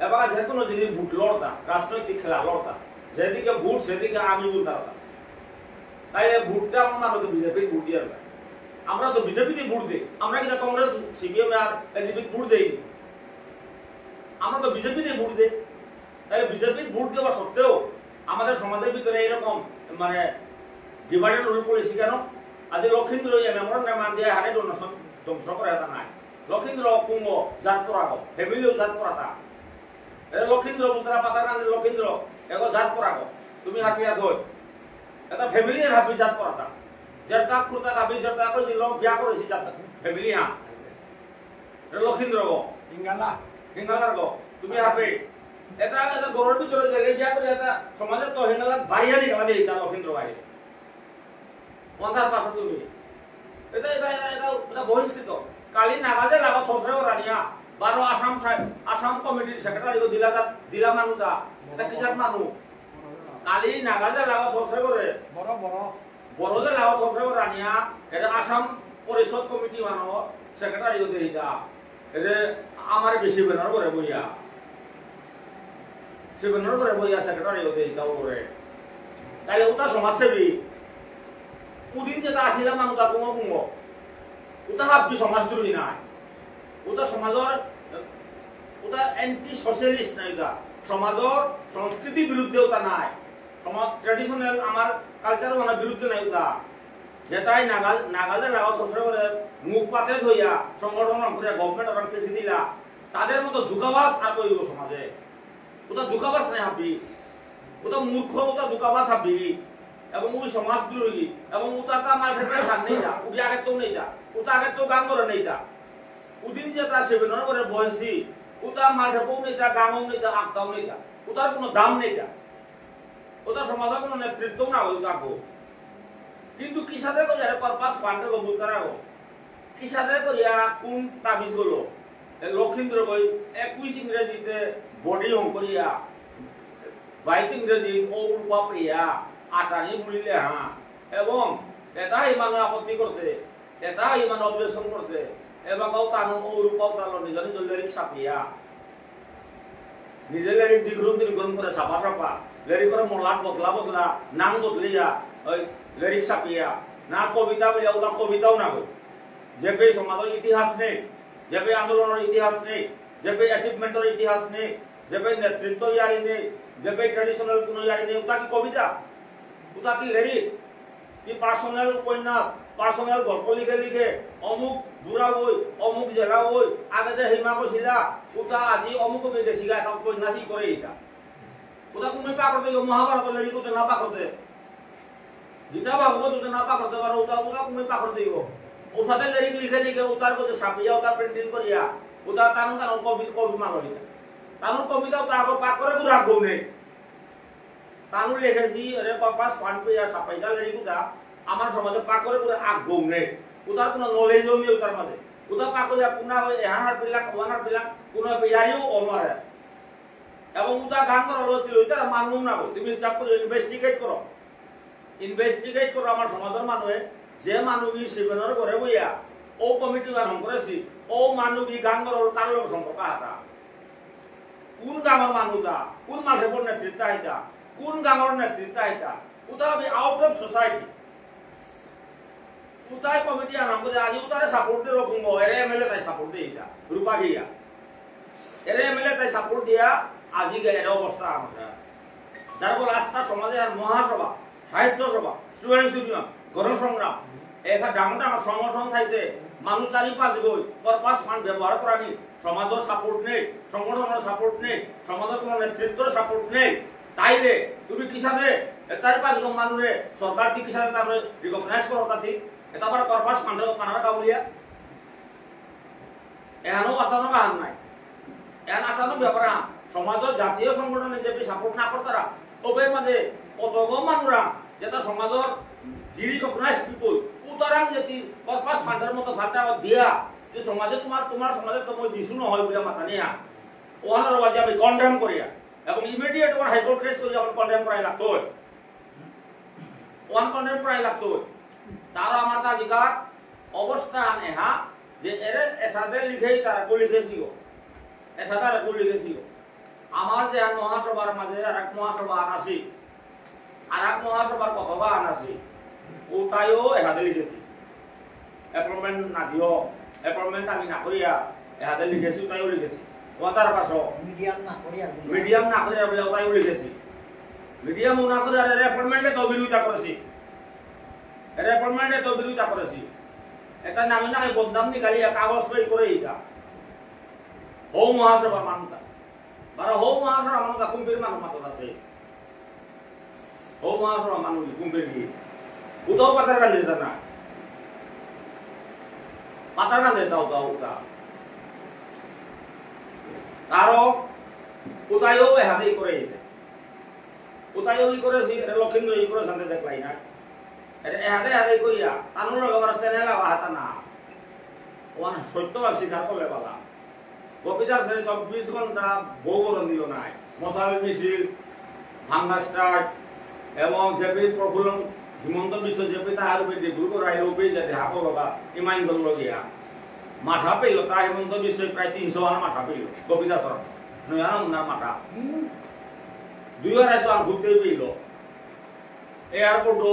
এবার যে কোনো জিনিস ভোট লড়তা, রাজনৈতিক খেলা লড়তা, যেদিকে ভোট সেদিকে আমি বলতে পারতাম। তাই এই ভোটটা আমার মানে তো বিজেপি ভোট দিয়ে আমরা তো বিজেপিতে ভোট দেই। আমরা কি কংগ্রেস, সিপিএম আর এসিপি ভোট দেই? আমরা তো বিজেপিতে ভোট দেই। তাহলে বিজেপি ভোট দেওয়া সত্ত্বেও আমাদের সমাজের ভিতরে এরকম মানে ডিভাইড অ্যান্ড রুল পলিসি কেন? আজ লক্ষীন্দ্র এই মেমোরান্ডাম দিয়ে হারে ডোনেশন ধ্বংস করে এটা নাই। লক্ষীন্দ্র কুঙ্গ জাত পড়াবো, ফ্যামিলিও জাত পড়াতা। এ লক্ষীন্দ্র বুলতারা পাতারকান্দি লক্ষীন্দ্র, এগো জাত পড়াবো। তুমি হাবিয়া ধর। এটা ফ্যামিলি এর হাবি জাত পড়াতা। যেটা খুঁটা হাবি যেটা করে দিল বিয়া করেছি জাত। ফ্যামিলি হ্যাঁ। এ লক্ষীন্দ্র গো। হিঙ্গালা। হিঙ্গালার গো। তুমি হাবি। এটা, এটা গরুর ভিতরে যে বিয়া করে এটা সমাজে তো হিঙ্গালা বাড়িয়া নিয়ে গেলে এটা লক্ষীন্দ্র বাড়ি। পঞ্চাশ পাঁচশো তুমি। এটা, এটা, এটা, এটা, এটা বহিষ্কৃত। কালি নাগাজে লাগা থসরে ও রানিয়া, বারো আসাম সাহেব, আসাম কমিটির সেক্রেটারি ও দিলা, দিলা মানু দা। এটা কি জাত মানু? কালি নাগাজে লাগা থসরে করে। বড়, বড়। বড় যে লাগা থসরে ও রানিয়া, এটা আসাম পরিষদ কমিটি মানো, সেক্রেটারি ও দিলা। এরে আমার বেশি বেনার করে বইয়া। সে বেনার করে বইয়া সেক্রেটারি হতে ইতাও করে। তাহলে ওটা সমাজসেবী। উদিন যেটা আসিলা মানু তা কুঙো কুঙো। ওটা হাব্বি সমাজদ্রোহী নাই। ওটা সমাজর, ওটা অ্যান্টি সোশ্যালিস্ট নাই ওটা। সমাজর সংস্কৃতি বিরুদ্ধে ওটা নাই। সমাজ ট্র্যাডিশনাল আমার কালচার ওনার বিরুদ্ধে নাই ওটা। যেটাই নাগাল, নাগালে লাগা বসে করে মুখ পাতে ধইয়া সংগঠন করে গভর্নমেন্ট ওরা চিঠি দিলা, তাদের মতো দুঃখাবাস আর কই সমাজে। ওটা দুঃখাবাস নাই হাবি। ওটা মূর্খ, ওটা দুঃখাবাস হাবি। এবং ওই সমাজদ্রোহী। এবং ওটা তা মাঝে প্রায় ধান নেই যা। উঠি আগে তো নেই যা। ওটা আগে তো গান করে নেই যা। উদিন যে তা সেভেনর করে বয়সী। ওটা মাঝে পৌ নেই যা, গানও নেই যা, আঁকতাও নেই যা। ওটার কোনো দাম নেই যা। ওটা সমাজর কোনো নেতৃত্ব না হইতো আগো। কিন্তু কিসাদে করিয়া রে পারপাস ফান্ডে গো বুলতারা গো। কিসাদে করিয়া কোন তাবিজ হলো? এ লক্ষীন্দ্র গই একুশ ইংরেজিতে বডি হং করিয়া, বাইশ ইংরেজি ও রূপা পেয়া, আটানি বুলিলে হ্যাঁ। এবং এটাই মানে আপত্তি করতে, এটাই মানে অবজেকশন করতে, এবং তানু ও রূপা তালো নিজে নিজে লিরিক ছাপিয়া। নিজে লেরিক দিগরুম দিগরুম করে সাপা সাপা, লেরিক করে মলাট বদলা বদলা, নাম বদলিয়া, ওই লেরিক ছাপিয়া, না কবিতা বলিয়া ওটা কবিতাও না গো। যেবে সমাজর ইতিহাস নেই, যেবে আন্দোলনর ইতিহাস নেই, যেবে অ্যাচিভমেন্টর ইতিহাস নেই, যেবে নেতৃত্ব ইয়ারি নেই, যেবে ট্র্যাডিশনাল কোনো ইয়ারি নেই, ওটা কি কবিতা? ওটা কি লেরিক? কি পার্সোনাল উপন্যাস, পার্সোনাল গল্প লিখে লিখে, অমুক বুড়া বই, অমুক জেলা বই, আগে যে হিমা কছিলা, ওটা আজি অমুক বই গেছিলা, এটা উপন্যাসই করে এটা। ওটা কোনো পাকড় দিব, মহাভারত লেরিক ওতে না পাকড়তে। গীতা ভাগবত ওতে না পাকড়তে পারো, ওটা, ওটা কোনো পাকড় দিব। ওটাতে লেরিক লিখে লিখে, ওটার মধ্যে ছাপিয়া, ওটা প্রিন্টিং করিয়া, ওটা তার তার কবি, কবি মানো এটা। তার কবিতা ওটা আগে পাক করে পুরা গৌনে। তানু লেখেছি, এরে পারপাস ফান্ড পেয়া ছাপাইতা লেরিক উতা, আমার সমাজে পাকরে করে আগ গৌনে। উতার কোনো নলেজও নেই উতার মাঝে। উতা পাকরে পুনা হয়ে এহানার পিলাক, ওয়ানার পিলাক, কোনো পেয়ারিও অমারে। এবং উতা গান করা হলো তিল, উতারা মানু না বল। তুমি হিসাব করে ইনভেস্টিগেট করো। ইনভেস্টিগেট করো আমার সমাজের মানুষে, যে মানুষ সেভেনর ঘরে বইয়া, ও কমিটি বার হং করেছি, ও মানুষ গান করা হলো তার লোক সম্পর্ক আতা। কোন গাঙর মানু তা, কোন মাঝে কোন নেতৃত্ব আইতা, কোন গাঙর নেতৃত্ব আইতা, উতা আমি আউট অফ সোসাইটি। উতাই কমিটি আনাম করে আজি উতারে সাপোর্ট দিয়ে রকম, এরে এমএলএ তাই সাপোর্ট দিয়ে ইতা, রূপা গিয়া। এরে এমএলএ তাই সাপোর্ট দিয়া, আজি গে এরে অবস্থা আমার। যার ফলে আস্থা সমাজে আর মহাসভা, সাহিত্য সভা, স্টুডেন্টস ইউনিয়ন, গণসংগ্রাম, এটা ডাঙর ডাঙর সংগঠন থাইতে মানুষ চারি পাঁচ গই পারপাস ফান্ড ব্যবহার করানি, সমাজের সাপোর্ট নেই, সংগঠনের সাপোর্ট নেই, সমাজের কোনো নেতৃত্বের সাপোর্ট নেই। তাইলে তুমি কিসাদে এ চারি পাঁচ জন মানুষে সরকার কি কিসাদে তারপরে রিকগনাইজ করো তাতে? এটা আবার পারপাস ফান্ডে কানাডা কাউলিয়া এহানো আসানো কাহান নাই। এহান আসানো ব্যাপার আহান। সমাজর জাতীয় সংগঠনে যে সাপোর্ট না করতারা, তবে মাঝে কতগো মানুরা যেটা সমাজর রিকগনাইজ পিপল, উতারাং যদি পারপাস ফান্ডের মতো ফান্ডা দিয়া, যে সমাজে তোমার, তোমার সমাজে তো মই দিশু নহয় বুলে মাতানি হা। ওহানর বাজে আমি কন্ডেম করিয়া। এবং ইমিডিয়েট ওহান হাইকোর্ট কেস করিয়া আমি কন্ডেম করাই লাগতই। ওহান কন্ডেম করাই লাগতই। তার আমার তা অধিকার অবস্থা আনে হা, যে এরে এসাদে লিখেই তারা কো লিখেছিল। এসাদে তারা কো লিখেছিল। আমার যে আর মহাসভার মাঝে আর এক মহাসভা আন আছে, আর এক মহাসভার কতবা আন আছে, ওটাইও এসাদে লিখেছি। অ্যাপয়েন্টমেন্ট না দিও, অ্যাপয়েন্টমেন্ট আমি না করিয়া, এসাদে লিখেছি, ওটাইও লিখেছি। ওটার পাশো মিডিয়াম না করিয়া বলে। মিডিয়াম না করিয়া বলে, ওটাইও লিখেছি। মিডিয়াম না করে আর অ্যাপয়েন্টমেন্টে তো বিরোধিতা করেছি। এর অ্যাপয়েন্টমেন্টে তো বিরোধিতা করেছি। এটা নামে নামে বদনাম নিকালিয়া কাগজ সই করে এটা। হৌ মহাসভা মানতা। বারো হৌ মহাসভা মানু তা কুম্ভীর মানু মাতত আছে। হৌ মহাসভা মানু কুম্ভীর কি? উদাও পাতার কাছে যেতা না। পাতার কাছে যেতা উদাও উদা। তারও উদায়ও এহাদেই করে দিতে। উদায়ও ই করেছি, এটা লক্ষিন্দর ই করে সাথে দেখলাই না। এটা এহাদে এহাদে কইয়া, তানুর লগে আবার চ্যানেল আবার হাতা না। ওহান সত্যবাদ স্বীকার করলে বাবা। গোপীদাস চব্বিশ ঘন্টা বউ বরণ দিল নাই। মশাল মিছিল, হাঙ্গার স্ট্রাইক, এবং জেপি প্রফুল্ল হিমন্ত বিশ্ব জেপি তাহার উপরে যে গুরু করাইল উপরে যে দেখা করলো বা ইমাইন দল লগিয়া। মাথা পেল, তা হিমন্ত বিশ্ব প্রায় তিনশো আর মাথা পেল। গোপীদাস নয়া না উনার মাথা। দুই আড়াইশো আর ঘুরতেই পেল। এয়ারপোর্টও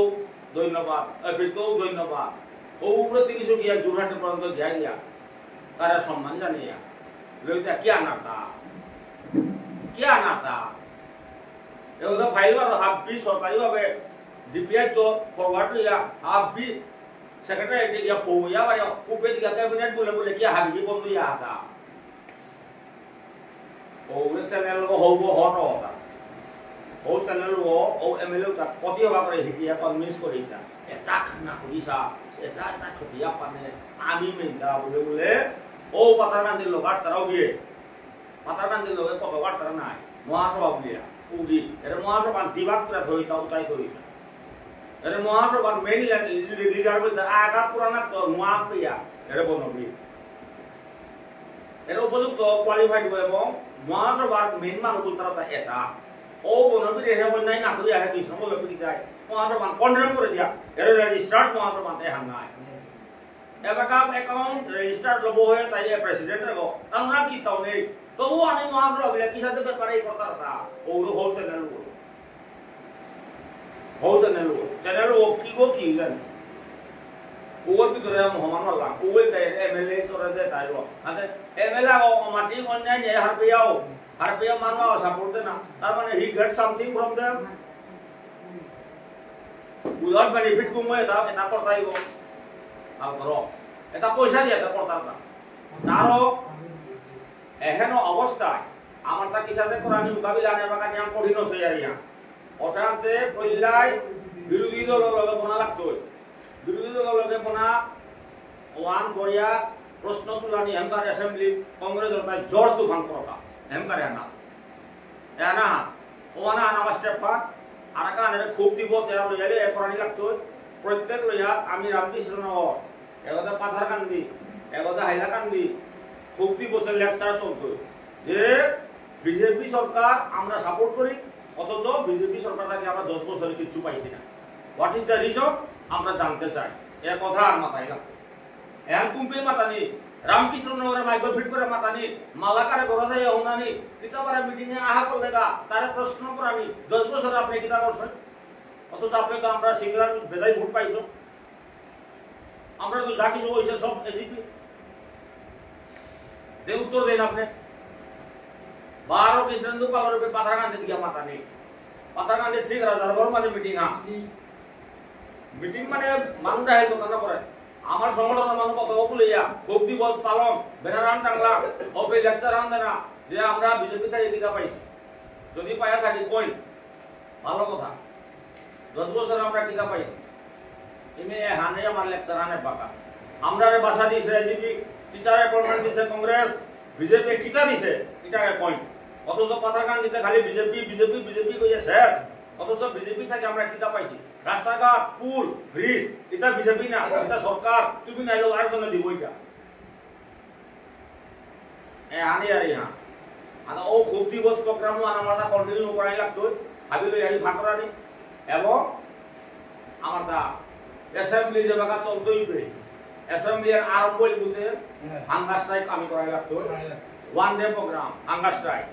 ধন্যবাদ, এপিতেও ধন্যবাদ। ও উপরে তিরিশ গিয়া যোরহাটে পর্যন্ত গিয়া গিয়া। তারা সম্মান জানিয়া। লইতা কি আনাতা? কি আনাতা? এগুলো ফাইল বারো হাব্বি সরকারিভাবে ডিপিআই তো ফরওয়ার্ড হইয়া হাব্বি সেক্রেটারি গিয়া ফৌয়া বারো উপরে দিকে ক্যাবিনেট বলে বলে কি হাবি বন্ধ ইয়া আতা। ও চ্যানেল ও হব হন হতা। ও চ্যানেল ও, ও এমএলএ তা কতি হবা করে হিকিয়া কনভিন্স করে ইতা। এটা খানা করিসা, এটা, এটা ঠকিয়া পানে, আমি মেন্দা বলে বলে, ও পাতারকান্দির লোক আর তারাও গিয়ে। পাতারকান্দির লোকে কত বার তারা নাই। মহাসভা বুলিয়া, উগি। এর মহাসভা দিবাক তারা ধরিতা, উতাই ধরিতা। এর মহাসভার মেইন লিডার বলতে আগা পুরানা তো নোয়া পেয়া, এর বনবি। এর উপযুক্ত কোয়ালিফাইড এবং মহাসভার মেইন মানুষ তারা তা এটা। ও বনবি রেহে বন্যাই না করি আহে কৃষ্ণ বলে করি যায়। মহাসভা কন্ডেম করে দিয়া। এর রেজিস্টার্ড মহাসভা তে হান নাই। এবাকা অ্যাকাউন্ট রেজিস্টার্ড লব হয়ে তাই এ প্রেসিডেন্ট রেগো। তার নাম কি তাও নেই। তবু আমি মহাসভা বলে কিসাদে ব্যাপারে এই কথা তা। ও হো চ্যানেল বলো। হো চ্যানেল ও, চ্যানেল ও কি গো কি জানি। ওর ভিতরে আমি হমান মারলাম, ওই তাই এমএলএ সরে দে তাই লো। আতে এমএলএ ও মাটি অন্যায় নিয়ে হার পেয়াও, হার পেয়া মানবা সাপোর্ট দে না। তার মানে he get something from them। Without benefit কুমো এটা, এটা করতাই গো। আর ধরো, এটা পয়সা দিয়ে এটা করতাম না। তারও এহেন অবস্থায় আমার তা কিসাদে করানি মোকাবিলা আনে বাগানি আম কঠিন হচ্ছে আর ইয়া। অশান্তে পইলাই বিরোধী দল লগে বনা লাগতো। বিরোধী দল লগে বনা ওয়ান করিয়া প্রশ্ন তুলানি হেমকার অ্যাসেম্বলি কংগ্রেস তাই ঝড় তুফান করতা। হেমকার এনা। এনা। ওয়ানা আনা স্টেপ পার। আরাকা আনে খুব দিবস এরা লইয়ালে এ করানি লাগতো। প্রত্যেক লইয়া আমি রামকৃষ্ণ নগর এগোদা পাথারকান্দি, এগোদা হাইলাকান্দি, খুব দিবসের লেকচার চলতো যে বিজেপি সরকার আমরা সাপোর্ট করি, অথচ বিজেপি সরকার থেকে আমরা দশ বছরে কিচ্ছু পাইছি না। What is the reason? আমরা জানতে চাই। এ কথা আর মাথায় রাখো। এখন কুম্পে মাতানি, রামকৃষ্ণ নগরে মাইক্রো ফিট করে মাতানি, মালাকারে ঘোরা যায় হুনানি, কিতাবারে মিটিং এ আহা করলে গা, তারে প্রশ্ন করানি, দশ বছর আপনি কিতা করছেন? অথচ আপনি তো আমরা সিঙ্গুলার বেজায় ভোট পাইছো। আমরা তো যা কিছু হয়েছে সব এজিপি। দে উত্তর দেন আপনি। বারো কৃষ্ণেন্দু পালর উপরে পাথারকান্দি দিকে মাথা নেই। পাথারকান্দি ঠিক রাজারগড় মাঝে মিটিং হ্যাঁ। মিটিং মানে মানুষ আহে দোকান করে। আমার সংগঠনের মানুষ কত বলে ইয়া, ভোগ দিবস পালন, ব্যানার আন টাংলা, হবে লেকচার আন দেনা, যে আমরা বিজেপি থেকে কিতা পাইছি। যদি পায়া থাকি কই, ভালো কথা। দশ বছর আমরা কিতা পাইছি? ইমে এ হানে আমার লেকচার আনে বাকা। আমরা রে ভাষা দিছে এজিপি, টিচার অ্যাপয়েন্টমেন্ট দিছে কংগ্রেস, বিজেপি কিতা দিছে? এটা এক পয়েন্ট। অথচ পাথারকান্দিতে খালি বিজেপি, বিজেপি, বিজেপি কইয়া শেষ। অথচ বিজেপি থেকে আমরা কিতা পাইছি? রাস্তাঘাট, পুল, ব্রিজ, এটা বিজেপি না, এটা সরকার। তুমি নাইলে আর জন্য দিব এটা। এহানি আর ইহা। আদা ও ক্ষোভ দিবস প্রোগ্রামও আনা আমারতা কন্টিনিউ করাই লাগতো। হাবি লই আই ভাগ করানি। এবং আমারতা অ্যাসেম্বলি যেবাকা চলতই পে। অ্যাসেম্বলি আর আরম্ভ হইল বুলতে হ্যাঁ। হাঙ্গার স্ট্রাইক আমি করাই লাগতো। করাই লাগতো। One day programme, hunger strike.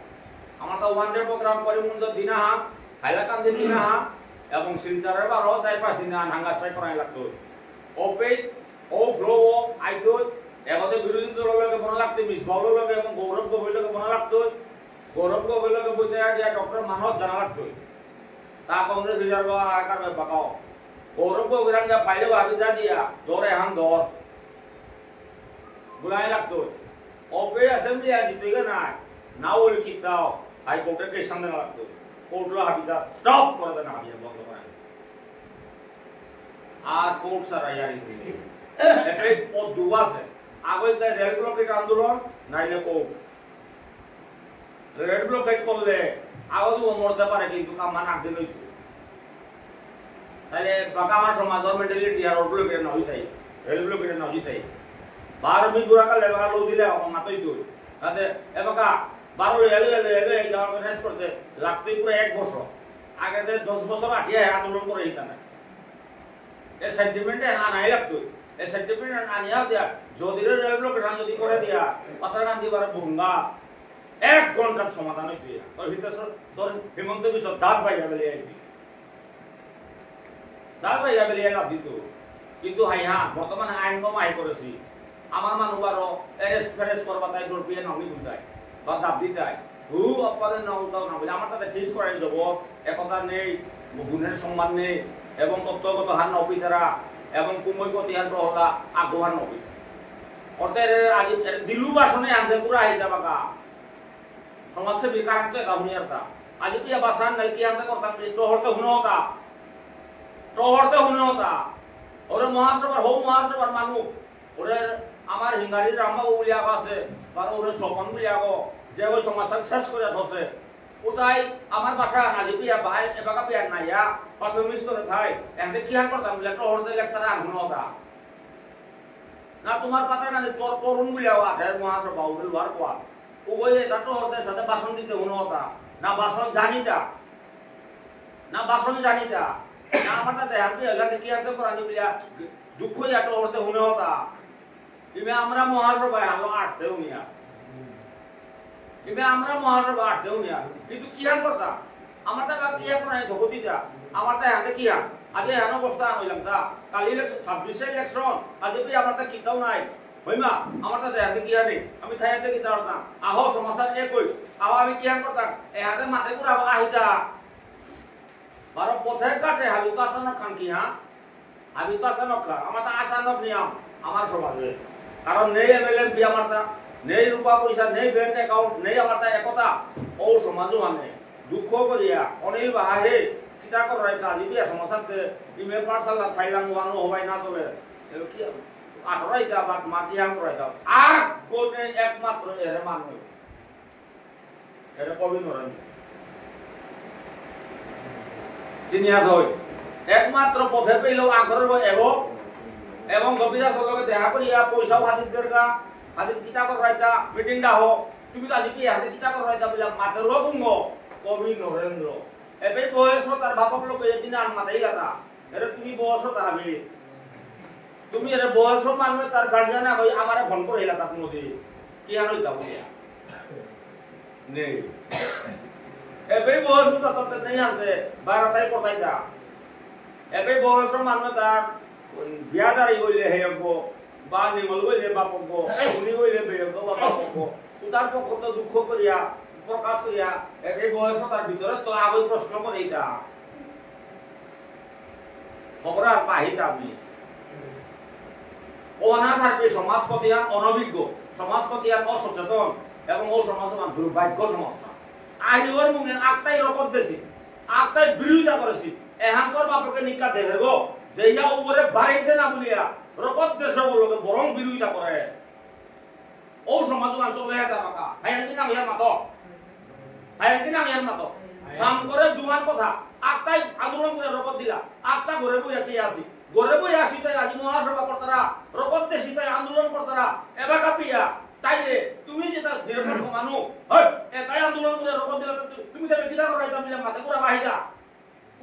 আমারতা ওয়ান ডে প্রোগ্রাম করে মন দিনা হাত, হাইলাকান্দি দিনা হাত, এবং শিলচরের বারো চার পাঁচ দিন হাঙ্গার স্ট্রাইক করাই লাগতো। ওপে ও ফ্লো ও আইতো, এগতে বিরোধী দলর লগে বনা লাগতে, মিসবাউলর লগে এবং গৌরব গগৈর লগে বনা লাগতো। গৌরব গগৈর লগে বইতে গিয়া ডক্টর মানস জানা লাগতো। তা কংগ্রেস লিডার বা আকার বাকাও। গৌরব গগৈরাং গিয়া বাইরে ভাবি যা দিয়া, দর এহান দর। বুলাই লাগতো। ওপে অ্যাসেম্বলি আজি তুই নাই। না ওই কিতাও, হাইকোর্টে কেস সামনে লাগতো। কোর্টলো হাবিতা স্টপ করে দেনা হাবিয়া বন্ধ করে। আর কোর্ট ছাড়া ইয়ারি নেই। এটাই পথ দুয়া আছে। আগে তাই রেল ব্লকেট আন্দোলন, নাইলে কোর্ট। রেল ব্লকেট করলে আগেও মরতে পারে, কিন্তু কামান আগে লইতো। তাহলে বাকা আমার সমাজর মেন্টালিটি আর রেল ব্লকেট না হইতাই, রেল ব্লকেট না হইতাই। বারো মি গুড়া কালে বারো লো দিলে আমার মাতই তো। তাতে এবাকা বারো এলো, এলো, এলো, এই অর্গানাইজ করতে লাগতই পুরো এক বছর। আগে যে দশ বছর আগে আন্দোলন করে দিতাম না। এ সেন্টিমেন্ট আনাই লাগতো। এ সেন্টিমেন্ট আনিয়া দিয়া, যদি রে রেল ব্লক এটা যদি করে দিয়া, পাতারা গান্ধী বারে বুঙ্গা, এক ঘন্টার সমাধান হইতো। তোর হিতেশ্বর, তোর হিমন্ত বিশ্ব দাঁত বাইয়া বেলিয়ে আইবি। দাঁত বাইয়া বেলিয়ে লাভ দিত। কিন্তু হাই হ্যাঁ, বর্তমানে আইন কম আই করেছি। আমার মানু বারো এরেস্ট ফেরেস্ট করবা তাই ডর পিয়ে নামি গুলতাই। বা দাবি তাই। হু, আপাদের না উল্টাও না বলে, আমার তাতে ফিস করাই যাব, একতা নেই, গুণের সম্মান নেই, এবং তত্ত্বগত হার নপিতারা, এবং কুমৈপতি হার প্রহলা, আগুহার নপিতারা। অর্থাৎ এর আজ এর দিলু বাসনে আনতে পুরা আইতা বাকা। সমাজসেবী কারণ তো এটা হুনিয়ার তা। আজ পিয়া বাসান নাই কি আনতে করতাম, টহরতে হুনো হতা। টহরতে হুনো হতা। ওরে মহাসভার, হৌ মহাসভার মানু। ওরে আমার হিঙ্গারির রামবাবু বুলিয়া আছে, বারো ওরে স্বপন বুলিয়া গো, যে ওই সমাজটা শেষ করে ধসে। ওটাই আমার বাসা নাজি পিয়া ভাই, এবাকা পিয়া নাইয়া, প্রাথমিক স্তরে থাই। এমনি কি হান করতাম বুলে, তো ওর লেকচার আর হুনো দা। না তোমার পাতা গানে তোর তরুণ বুলিয়া আঠের মহাসভা, ওদের লোয়ার কোয়া। ওই এটা তো ওদের সাথে ভাষণ দিতে হুনো দা। না ভাষণ জানিতা। না ভাষণ জানিতা। না আমার তাতে হারপি হইলা, দেখি হাতে করানি বুলিয়া, দুঃখ ইয়া তো ওরতে হুনো দা। ইমে আমরা মহাসভায় আলো আটতে উনিয়া। ইমে আমরা মহাসভা আটতে উনিয়া। কিন্তু কি হান কথা? আমার তা বাকি এক নাই ধকতি যা। আমার তা হাতে কি হান? আজ এহান অবস্থা আন হইলাম তা। কালি ইলেকশন, ছাব্বিশে ইলেকশন। আজ এপি আমার তা কিতাও নাই। হইমা, আমার তা হাতে কি হানে? আমি থাই হাতে কিতাও না। আহো সমাজের এক হই। আহো আমি কি হান কথা? এ হাতে মাতে পুরা আহিতা। বারো পথে ঘাটে হাবি তো আসা না খান কি হ্যাঁ? হাবি তো আসা না খান। আমার তো আসা না নিয়াম আমার সমাজে। কারণ নেই এমএলএ এমপি আমার তা, নেই রূপা পয়সা, নেই ব্যাংক অ্যাকাউন্ট, নেই আমার তা একতা। ও সমাজও মানে দুঃখ করিয়া অনিল বাহাহে কিতা করাই কাজী বিয়া সমাজতে ইমে পাঠশালা থাইলাম ওয়ানো হবাই না চলে। এলো কি আটরাই দা বাদ মাটি আম করাই দাও। আর কোনে একমাত্র এর মানুষ এরে কবি নরেন্দ্র। চিনিয়া থই। একমাত্র পথে পেল আখরর এব এবং গোপীদাসর লগে দেখা করিয়া পয়সাও হাজির দেরগা, হাজির কিতা কর রাইতা, মিটিং ডাহ। তুমি তো আজি কি হাতে কিতা কর রাইতা বুলে মাতের কুঙ্গ কবি নরেন্দ্র। এবে বয়স তার বাপক লোক এদিন আর মাতাই লাগা। এরে তুমি বয়স তার আমি। তুমি এরে বয়স মানুষ তার গার্জিয়ান হই আমারে ফোন করে এলাকা কোনোদিন। কি আর হইতা বুলিয়া? নেই। এবে বয়স তাতে নেই আনতে, বারোটায় কোথায় যা? এবে বয়স মানুষ তার বিয়াদারি হইলে হে হব, বা নিঙল হইলে বাপ হব, উনি হইলে বে হব, বাপ হব। উতার পক্ষ তো দুঃখ করিয়া, প্রকাশ করিয়া, এবে বয়স তার ভিতরে তো আগে প্রশ্ন করে এটা। খবর আর পাহিত আমি। অনাথ আর কি সমাজ প্রতি আর অনভিজ্ঞ, সমাজ প্রতি আর অসচেতন এবং ও সমাজ আমার দুর্ভাগ্য সমাজ। আহিওর মুঙে আকতাই রকত দেছি, আকতাই বিরোধিতা করেছি। এহান তোর বাপকে নিকা দেহের গো, দেইয়া উপরে বাড়িতে না বলিয়া রকত দেশের লোকে বরং বিরোধিতা করে। ও সমাজ মান চলে যায় বাবা। হাই কি নাম ইয়ার মাতো? হাই কি নাম ইয়ার মাতো? সাম করে দুহান কথা। আকতাই আন্দোলন করে রকত দিলা। আকতা ঘরে বই আছে আসি। ঘরে বই আসি তাই আজি মহাসভা করতারা, রকত দেশি তাই আন্দোলন করতারা। এবার কাপিয়া, তাইলে তুমি এটা নিরপেক্ষ মানু। হেই, এতাই আন্দোলন করে রকম দিলে তো তুমি তাহলে কিতা করাইতাম দিলে মাথা পুরা বাহিরা।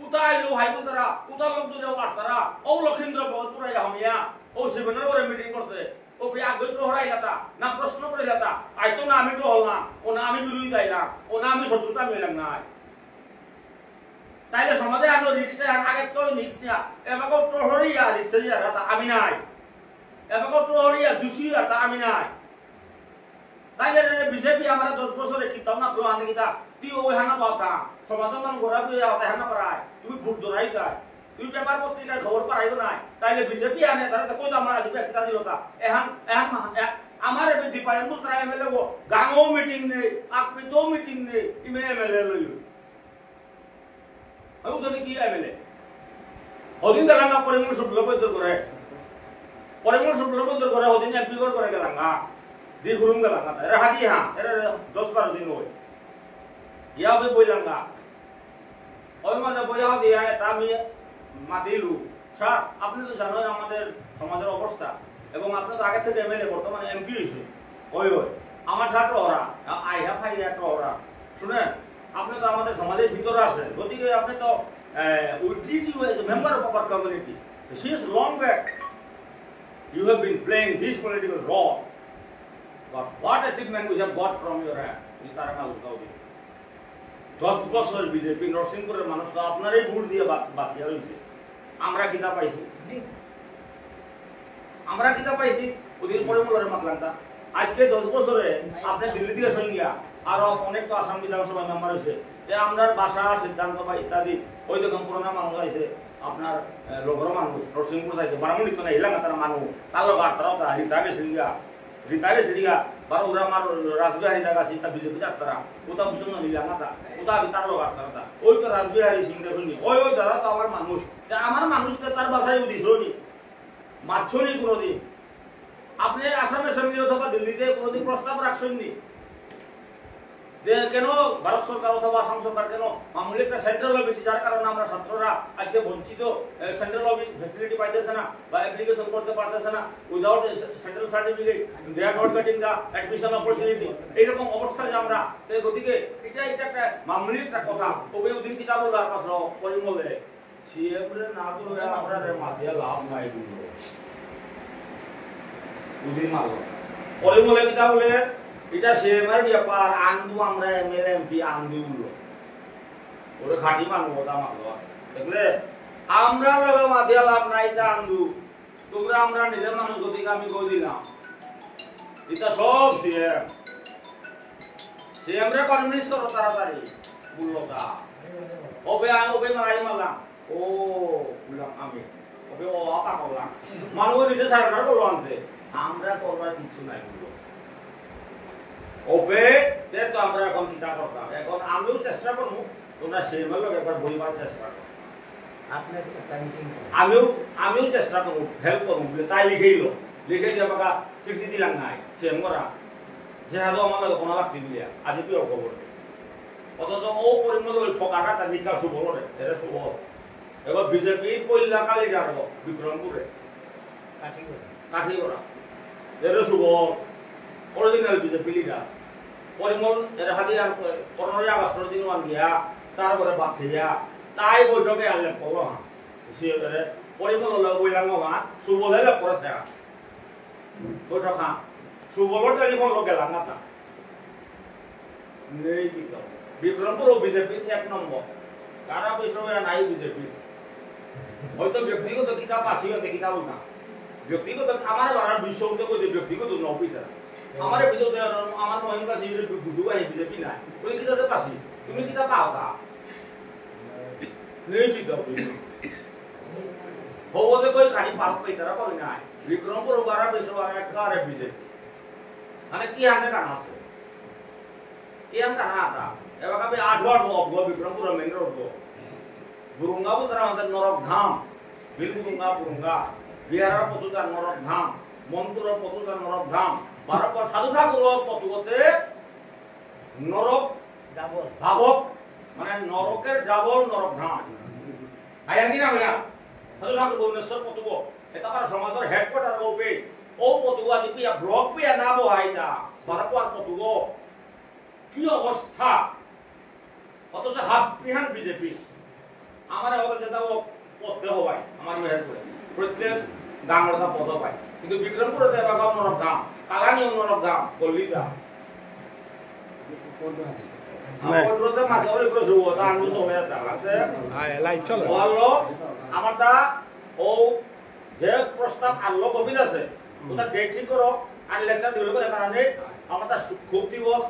উতা আইলো ভাই বোন তারা, উতা লোক দুইটা পারতারা, ও লক্ষিন্দ্র ভগত পুরা ইয়া হমিয়া, ও শিবেন্দ্র করে মিটিং করতে, ও কি আগে তো হরাই লাতা, না প্রশ্ন করে লাতা, আই তো না আমি তো হল না, ও না আমি বিরোধী তাই না, ও না আমি শত্রুতা মিলাম নাই। তাইলে সমাজে আনো রিক্সে আর আগে তো রিক্স নিয়া, এবাকে প্রহরী আর রিক্সে যারা তা আমি নাই। এবাকে প্রহরী আর জুসি আর তা আমি নাই। তাইলে রে বিজেপি আমরা দশ বছরে কিতাও না তো আনে কিতা, তুই ওই হানা পাও থা, সমাজে মানু ঘোরা তুই ওটা হানা পারায়, তুমি ভোট দৌড়াই যায়, তুমি পেপার পত্রিকায় খবর পারাইও নাই, তাইলে বিজেপি আনে তারা তো কই আমার আসবে কিতা দিল তা, এহান, এহান মা-, এ-, আমার এবে দীপায়ন তারা এমএলএ গো, গাঙও মিটিং নেই, আকপিতেও মিটিং নেই, ইমে এমএলএ লই। আমি উঠে কি এমএলএ? হদিন গেলাম না পরিমল শুক্লবৈদ্য করে। পরিমল শুক্লবৈদ্য করে হদিন এমপি করে করে গেলাম না। দি ঘুরুম গেলাম না। এরা হাতি হ্যাঁ, এরা দশ বারো দিন হই। গিয়া আমি বইলাম না। ওই মাঝে বইয়া দিয়া এটা আমি মাতিলু। স্যার, আপনি তো জানেন আমাদের সমাজের অবস্থা। এবং আপনি তো আগে থেকে এমএলএ, বর্তমানে এমপি হয়েছে। ওই ওই। আমার ঠাট ওরা। আইহা ফাইয়া তো ওরা। শুনেন, আপনি তো আমাদের সমাজের ভিতরে আছেন, গতিকে আপনি তো, আহ, we treat you as a member of our community. Since long back, you have been playing this political role. But what achievement we have got from your hand? এই তারা কাল উঠাও দিন। দশ বছর বিজেপি নরসিংপুরের মানুষ তো আপনারই ভোট দিয়ে বাচ-, বাঁচিয়া রয়েছে। আমরা কিতা পাইছি? আমরা কিতা পাইছি? ওদিন পরে মূলরে মাতলাম তা। আজকে দশ বছরে আপনি দিল্লি থেকে শুনিয়া আরো অনেক তো আসাম বিধানসভা মেম্বার হয়েছে। যে আমরা ভাষা, সিদ্ধান্ত বা ইত্যাদি, ওই দেখুন পুরোনো মানুষ আছে, আপনার, আহ, লোকর মানুষ, নরসিংপুর থাকতে, বারামুন্ডি তো না, এলাকা তারা মানুষ, তার লোক আর তারাও তা, রীতা বেসিলিয়া, রীতা বেসিলিয়া, বারো ওরা আমার রাসবিহারী দাদা আছে, তা বিজেপি ডাক্তারা, ওটা বুঝুন না, নিলাম না তা, ওটা আমি তার লোক আর তারা তা। ওই তো রাসবিহারী সিং দেখুন নি, ওই, ওই দাদা তো আমার মানুষ, তা আমার মানুষ তো তার ভাষায় উদিস হয়নি। মাতছনি কোনোদিন। আপনি আসাম অ্যাসেম্বলি অথবা দিল্লিতে কোনোদিন প্রস্তাব রাখছেননি যে কেন ভারত সরকার অথবা আসাম সরকার কেন মামুলি একটা সেন্ট্রাল অফিস, যার কারণে আমরা ছাত্ররা আজকে বঞ্চিত, সেন্ট্রাল অফিস ফেসিলিটি পাইতেছে না বা অ্যাপ্লিকেশন করতে পারতেছে না, without central certificate they are not getting the admission opportunity। এইরকম অবস্থা যে আমরা, তো গতিকে এটা, এটা একটা মামুলি একটা কথা। ওবে ওদিন কিতাব আর পাশে পরিমলে সিএম রে না তুলে আমরা রে মাতিয়া লাভ নাই বুললো। বুঝি মারলো। ওরে বলে কিতা বলে, এটা সিএম এর ব্যাপার, আন্দু আমরা এমএলএ এমপি আন্দু বুললো। ওরে খাঁটি মানু কথা মারলো। দেখলে, আমরা লগে মাতিয়া লাভ নাই, এটা আন্দু। তোমরা আমরা নিজের মানুষ গতিকে আমি কই দিলাম। এটা সব সিএম। সিএম রে কনভিন্স করো তাড়াতাড়ি। বুললো তা। ওবে আ-, ওবে মারাই মারলাম। ও, বুললাম আমি। ওবে ও আপা করলাম। মানু নিজে সারেন্ডার করলো আনতে। আমরা করবার কিচ্ছু নাই বুললো। ওবে, দে তো আমরা এখন কিতা করতাম। এখন আমিও চেষ্টা করবো। তোমরা সিএম এর লগে একবার বইবার চেষ্টা করো। আপনি একটা মিটিং করুন। আমিও, আমিও চেষ্টা করবো, হেল্প করবো বুলে তাই লিখেইলো। লিখে দিয়ে আমাকে চিঠি দিলাম নাই, সিএম করা। যে হাতো আমার লগে কোনো লাগতে বুলিয়া, আজ কি খবর নেই। অথচ ও পরিমল ওই ফকাটা তার নিকা সুবল রে, এরে সুবল। এবার বিজেপি পইলা কালি যাবো বিক্রমপুরে। কাঠিগড়া। কাঠিগড়া। এরে Subal. Original BJP leader. Parimal এর হাতে আর পনেরোই আগস্টর দিন ওয়ান গিয়া, তারপরে বাদ দিয়া, তাই বৈঠকে আর লেপ করলো হ্যাঁ। সে এবারে পরিমল হলো ওই লাঙ্গো হ্যাঁ, সুবল হলে পড়েছে হ্যাঁ। বৈঠক হ্যাঁ। সুবলর টেলিফোন লোক গেলাম না তা। নেই কিন্তু। বিক্রমপুর ও বিজেপি এক নম্বর। কারা বিষয়ে নাই বিজেপি। হয়তো ব্যক্তিগত কিতাব আসি, হয়তো কিতাব না। ব্যক্তিগত আমার বারো বিশ্ব হতে কইতে ব্যক্তিগত নবী তারা। আমার ভিতরে আমার মহিম কাছে গুরু ভাই বিজেপি নাই। ওই কিতাবে পাসি। তুমি কিতাব পাও তা? নেই কিতাব। হবতে কই খালি পাপ পেয়ে তারা করে নাই। বিক্রমপুর বারো বিশ্ব আর এক কারে বিজেপি। মানে কি আনে কানা আছে? কি আন কানা আতা? এবার কবে আট ওয়ার্ড অফ গো বিক্রমপুর মেইন রোড গো। বুরুঙ্গা বুতরা আমাদের নরক ধাম। বিল বুরুঙ্গা বুরুঙ্গা। বিহারের পথুতা নরক ধাম। মণিপুরের পথুতা নরক ধাম। বারো পর সাধু ঠাকুর পথুতে নরক ডাবল। ভাবক, মানে নরকের ডাবল নরক ধাম। আয়া কি না ভাইয়া? সাধু ঠাকুর ভুবনেশ্বর পথুব। এটা আমার সমাজের হেডকোয়ার্টার ওপে। ও পথুব আজি পিয়া ব্লক পিয়া না বহাইতা। বারাকুয়ার কতগো কি অবস্থা? অথচ হাবিহান বিজেপি। আমার অথচ যেটা ও পথে হবাই, আমার মেহের করে। প্রত্যেক গাঙর তা পথ পাই। কিন্তু বিক্রমপুরে তো এবার নরক ধাম, কালানি নরক ধাম, গল্লি ধাম। হ্যাঁ। পনেরোতে মাঝে ওই করে শুভ, তা আনন্দ সময় আছে। হ্যাঁ, লাইভ চলে। বললো, আমার তা ও যে প্রস্তাব আনলো কবিতা আছে, ওটা ডেট ঠিক করো, আর ইলেকশন ডেভেলপ করে কারণে আমার তা শোক দিবস,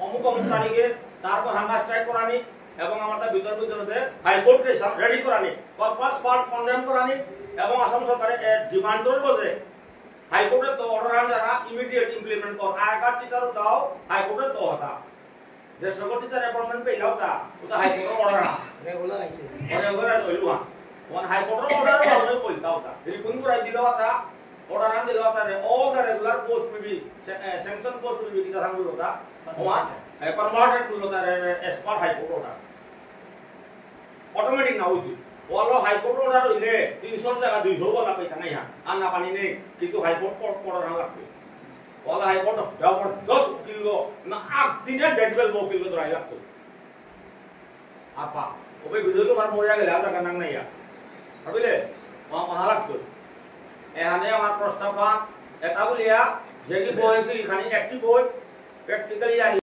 অমুক অমুক তারিখে তারপর হাঙ্গার স্ট্রাইক করানি এবং আমার তা ভিতর ভিতরে হাইকোর্টে রেডি করানি, কর্পাস পার্ট কন্ডেম করানি এবং আসাম সরকারে ডিমান্ড করবো যে হাইকোর্টে তো অর্ডার আন যারা ইমিডিয়েট ইমপ্লিমেন্ট কর, আগেকার টিচার দাও হাইকোর্টে তো হতা। যে সকল টিচার অ্যাপয়েন্টমেন্ট পেলাও তা, ওটা হাইকোর্টের অর্ডার আন। রেগুলার আইছে। রেগুলার আইছে, ওইলুয়া। ওখানে হাইকোর্টের অর্ডার আন, ওই বলতাও তা। রিপোর্ট করাই দিলাও তা, অর্ডার আন দিলাও তা, all the regular post will be, sanction post will be, কিতা থাকলো তা, ওয়ান, কনভার্টেড করলো তা, as per High Court order। Automatic না হইতে। ওয়ালো হাইকোর্ট অর্ডার হইলে তিনশোর জায়গা দুইশো বলা পেয়ে থাকে, আর না পানি নেই, কিন্তু হাইকোর্ট অর্ডার না লাগবে। ওয়ালো হাইকোর্ট জবরদস্ত উকিল লো, না আট দিনে ডেট বেল উকিল লো ধরাই লাগতো। আপা, ওবে ভিডিও তো আমার মরিয়া গেলে, আর জায়গা নাং নাই আর। ভাবিলে, মা মহা লাগতো। এখানে আমার প্রস্তাব, এটা বলিয়া, যে কি বয়সে এখানে একটি বই, প্র্যাকটিক্যালি জানি।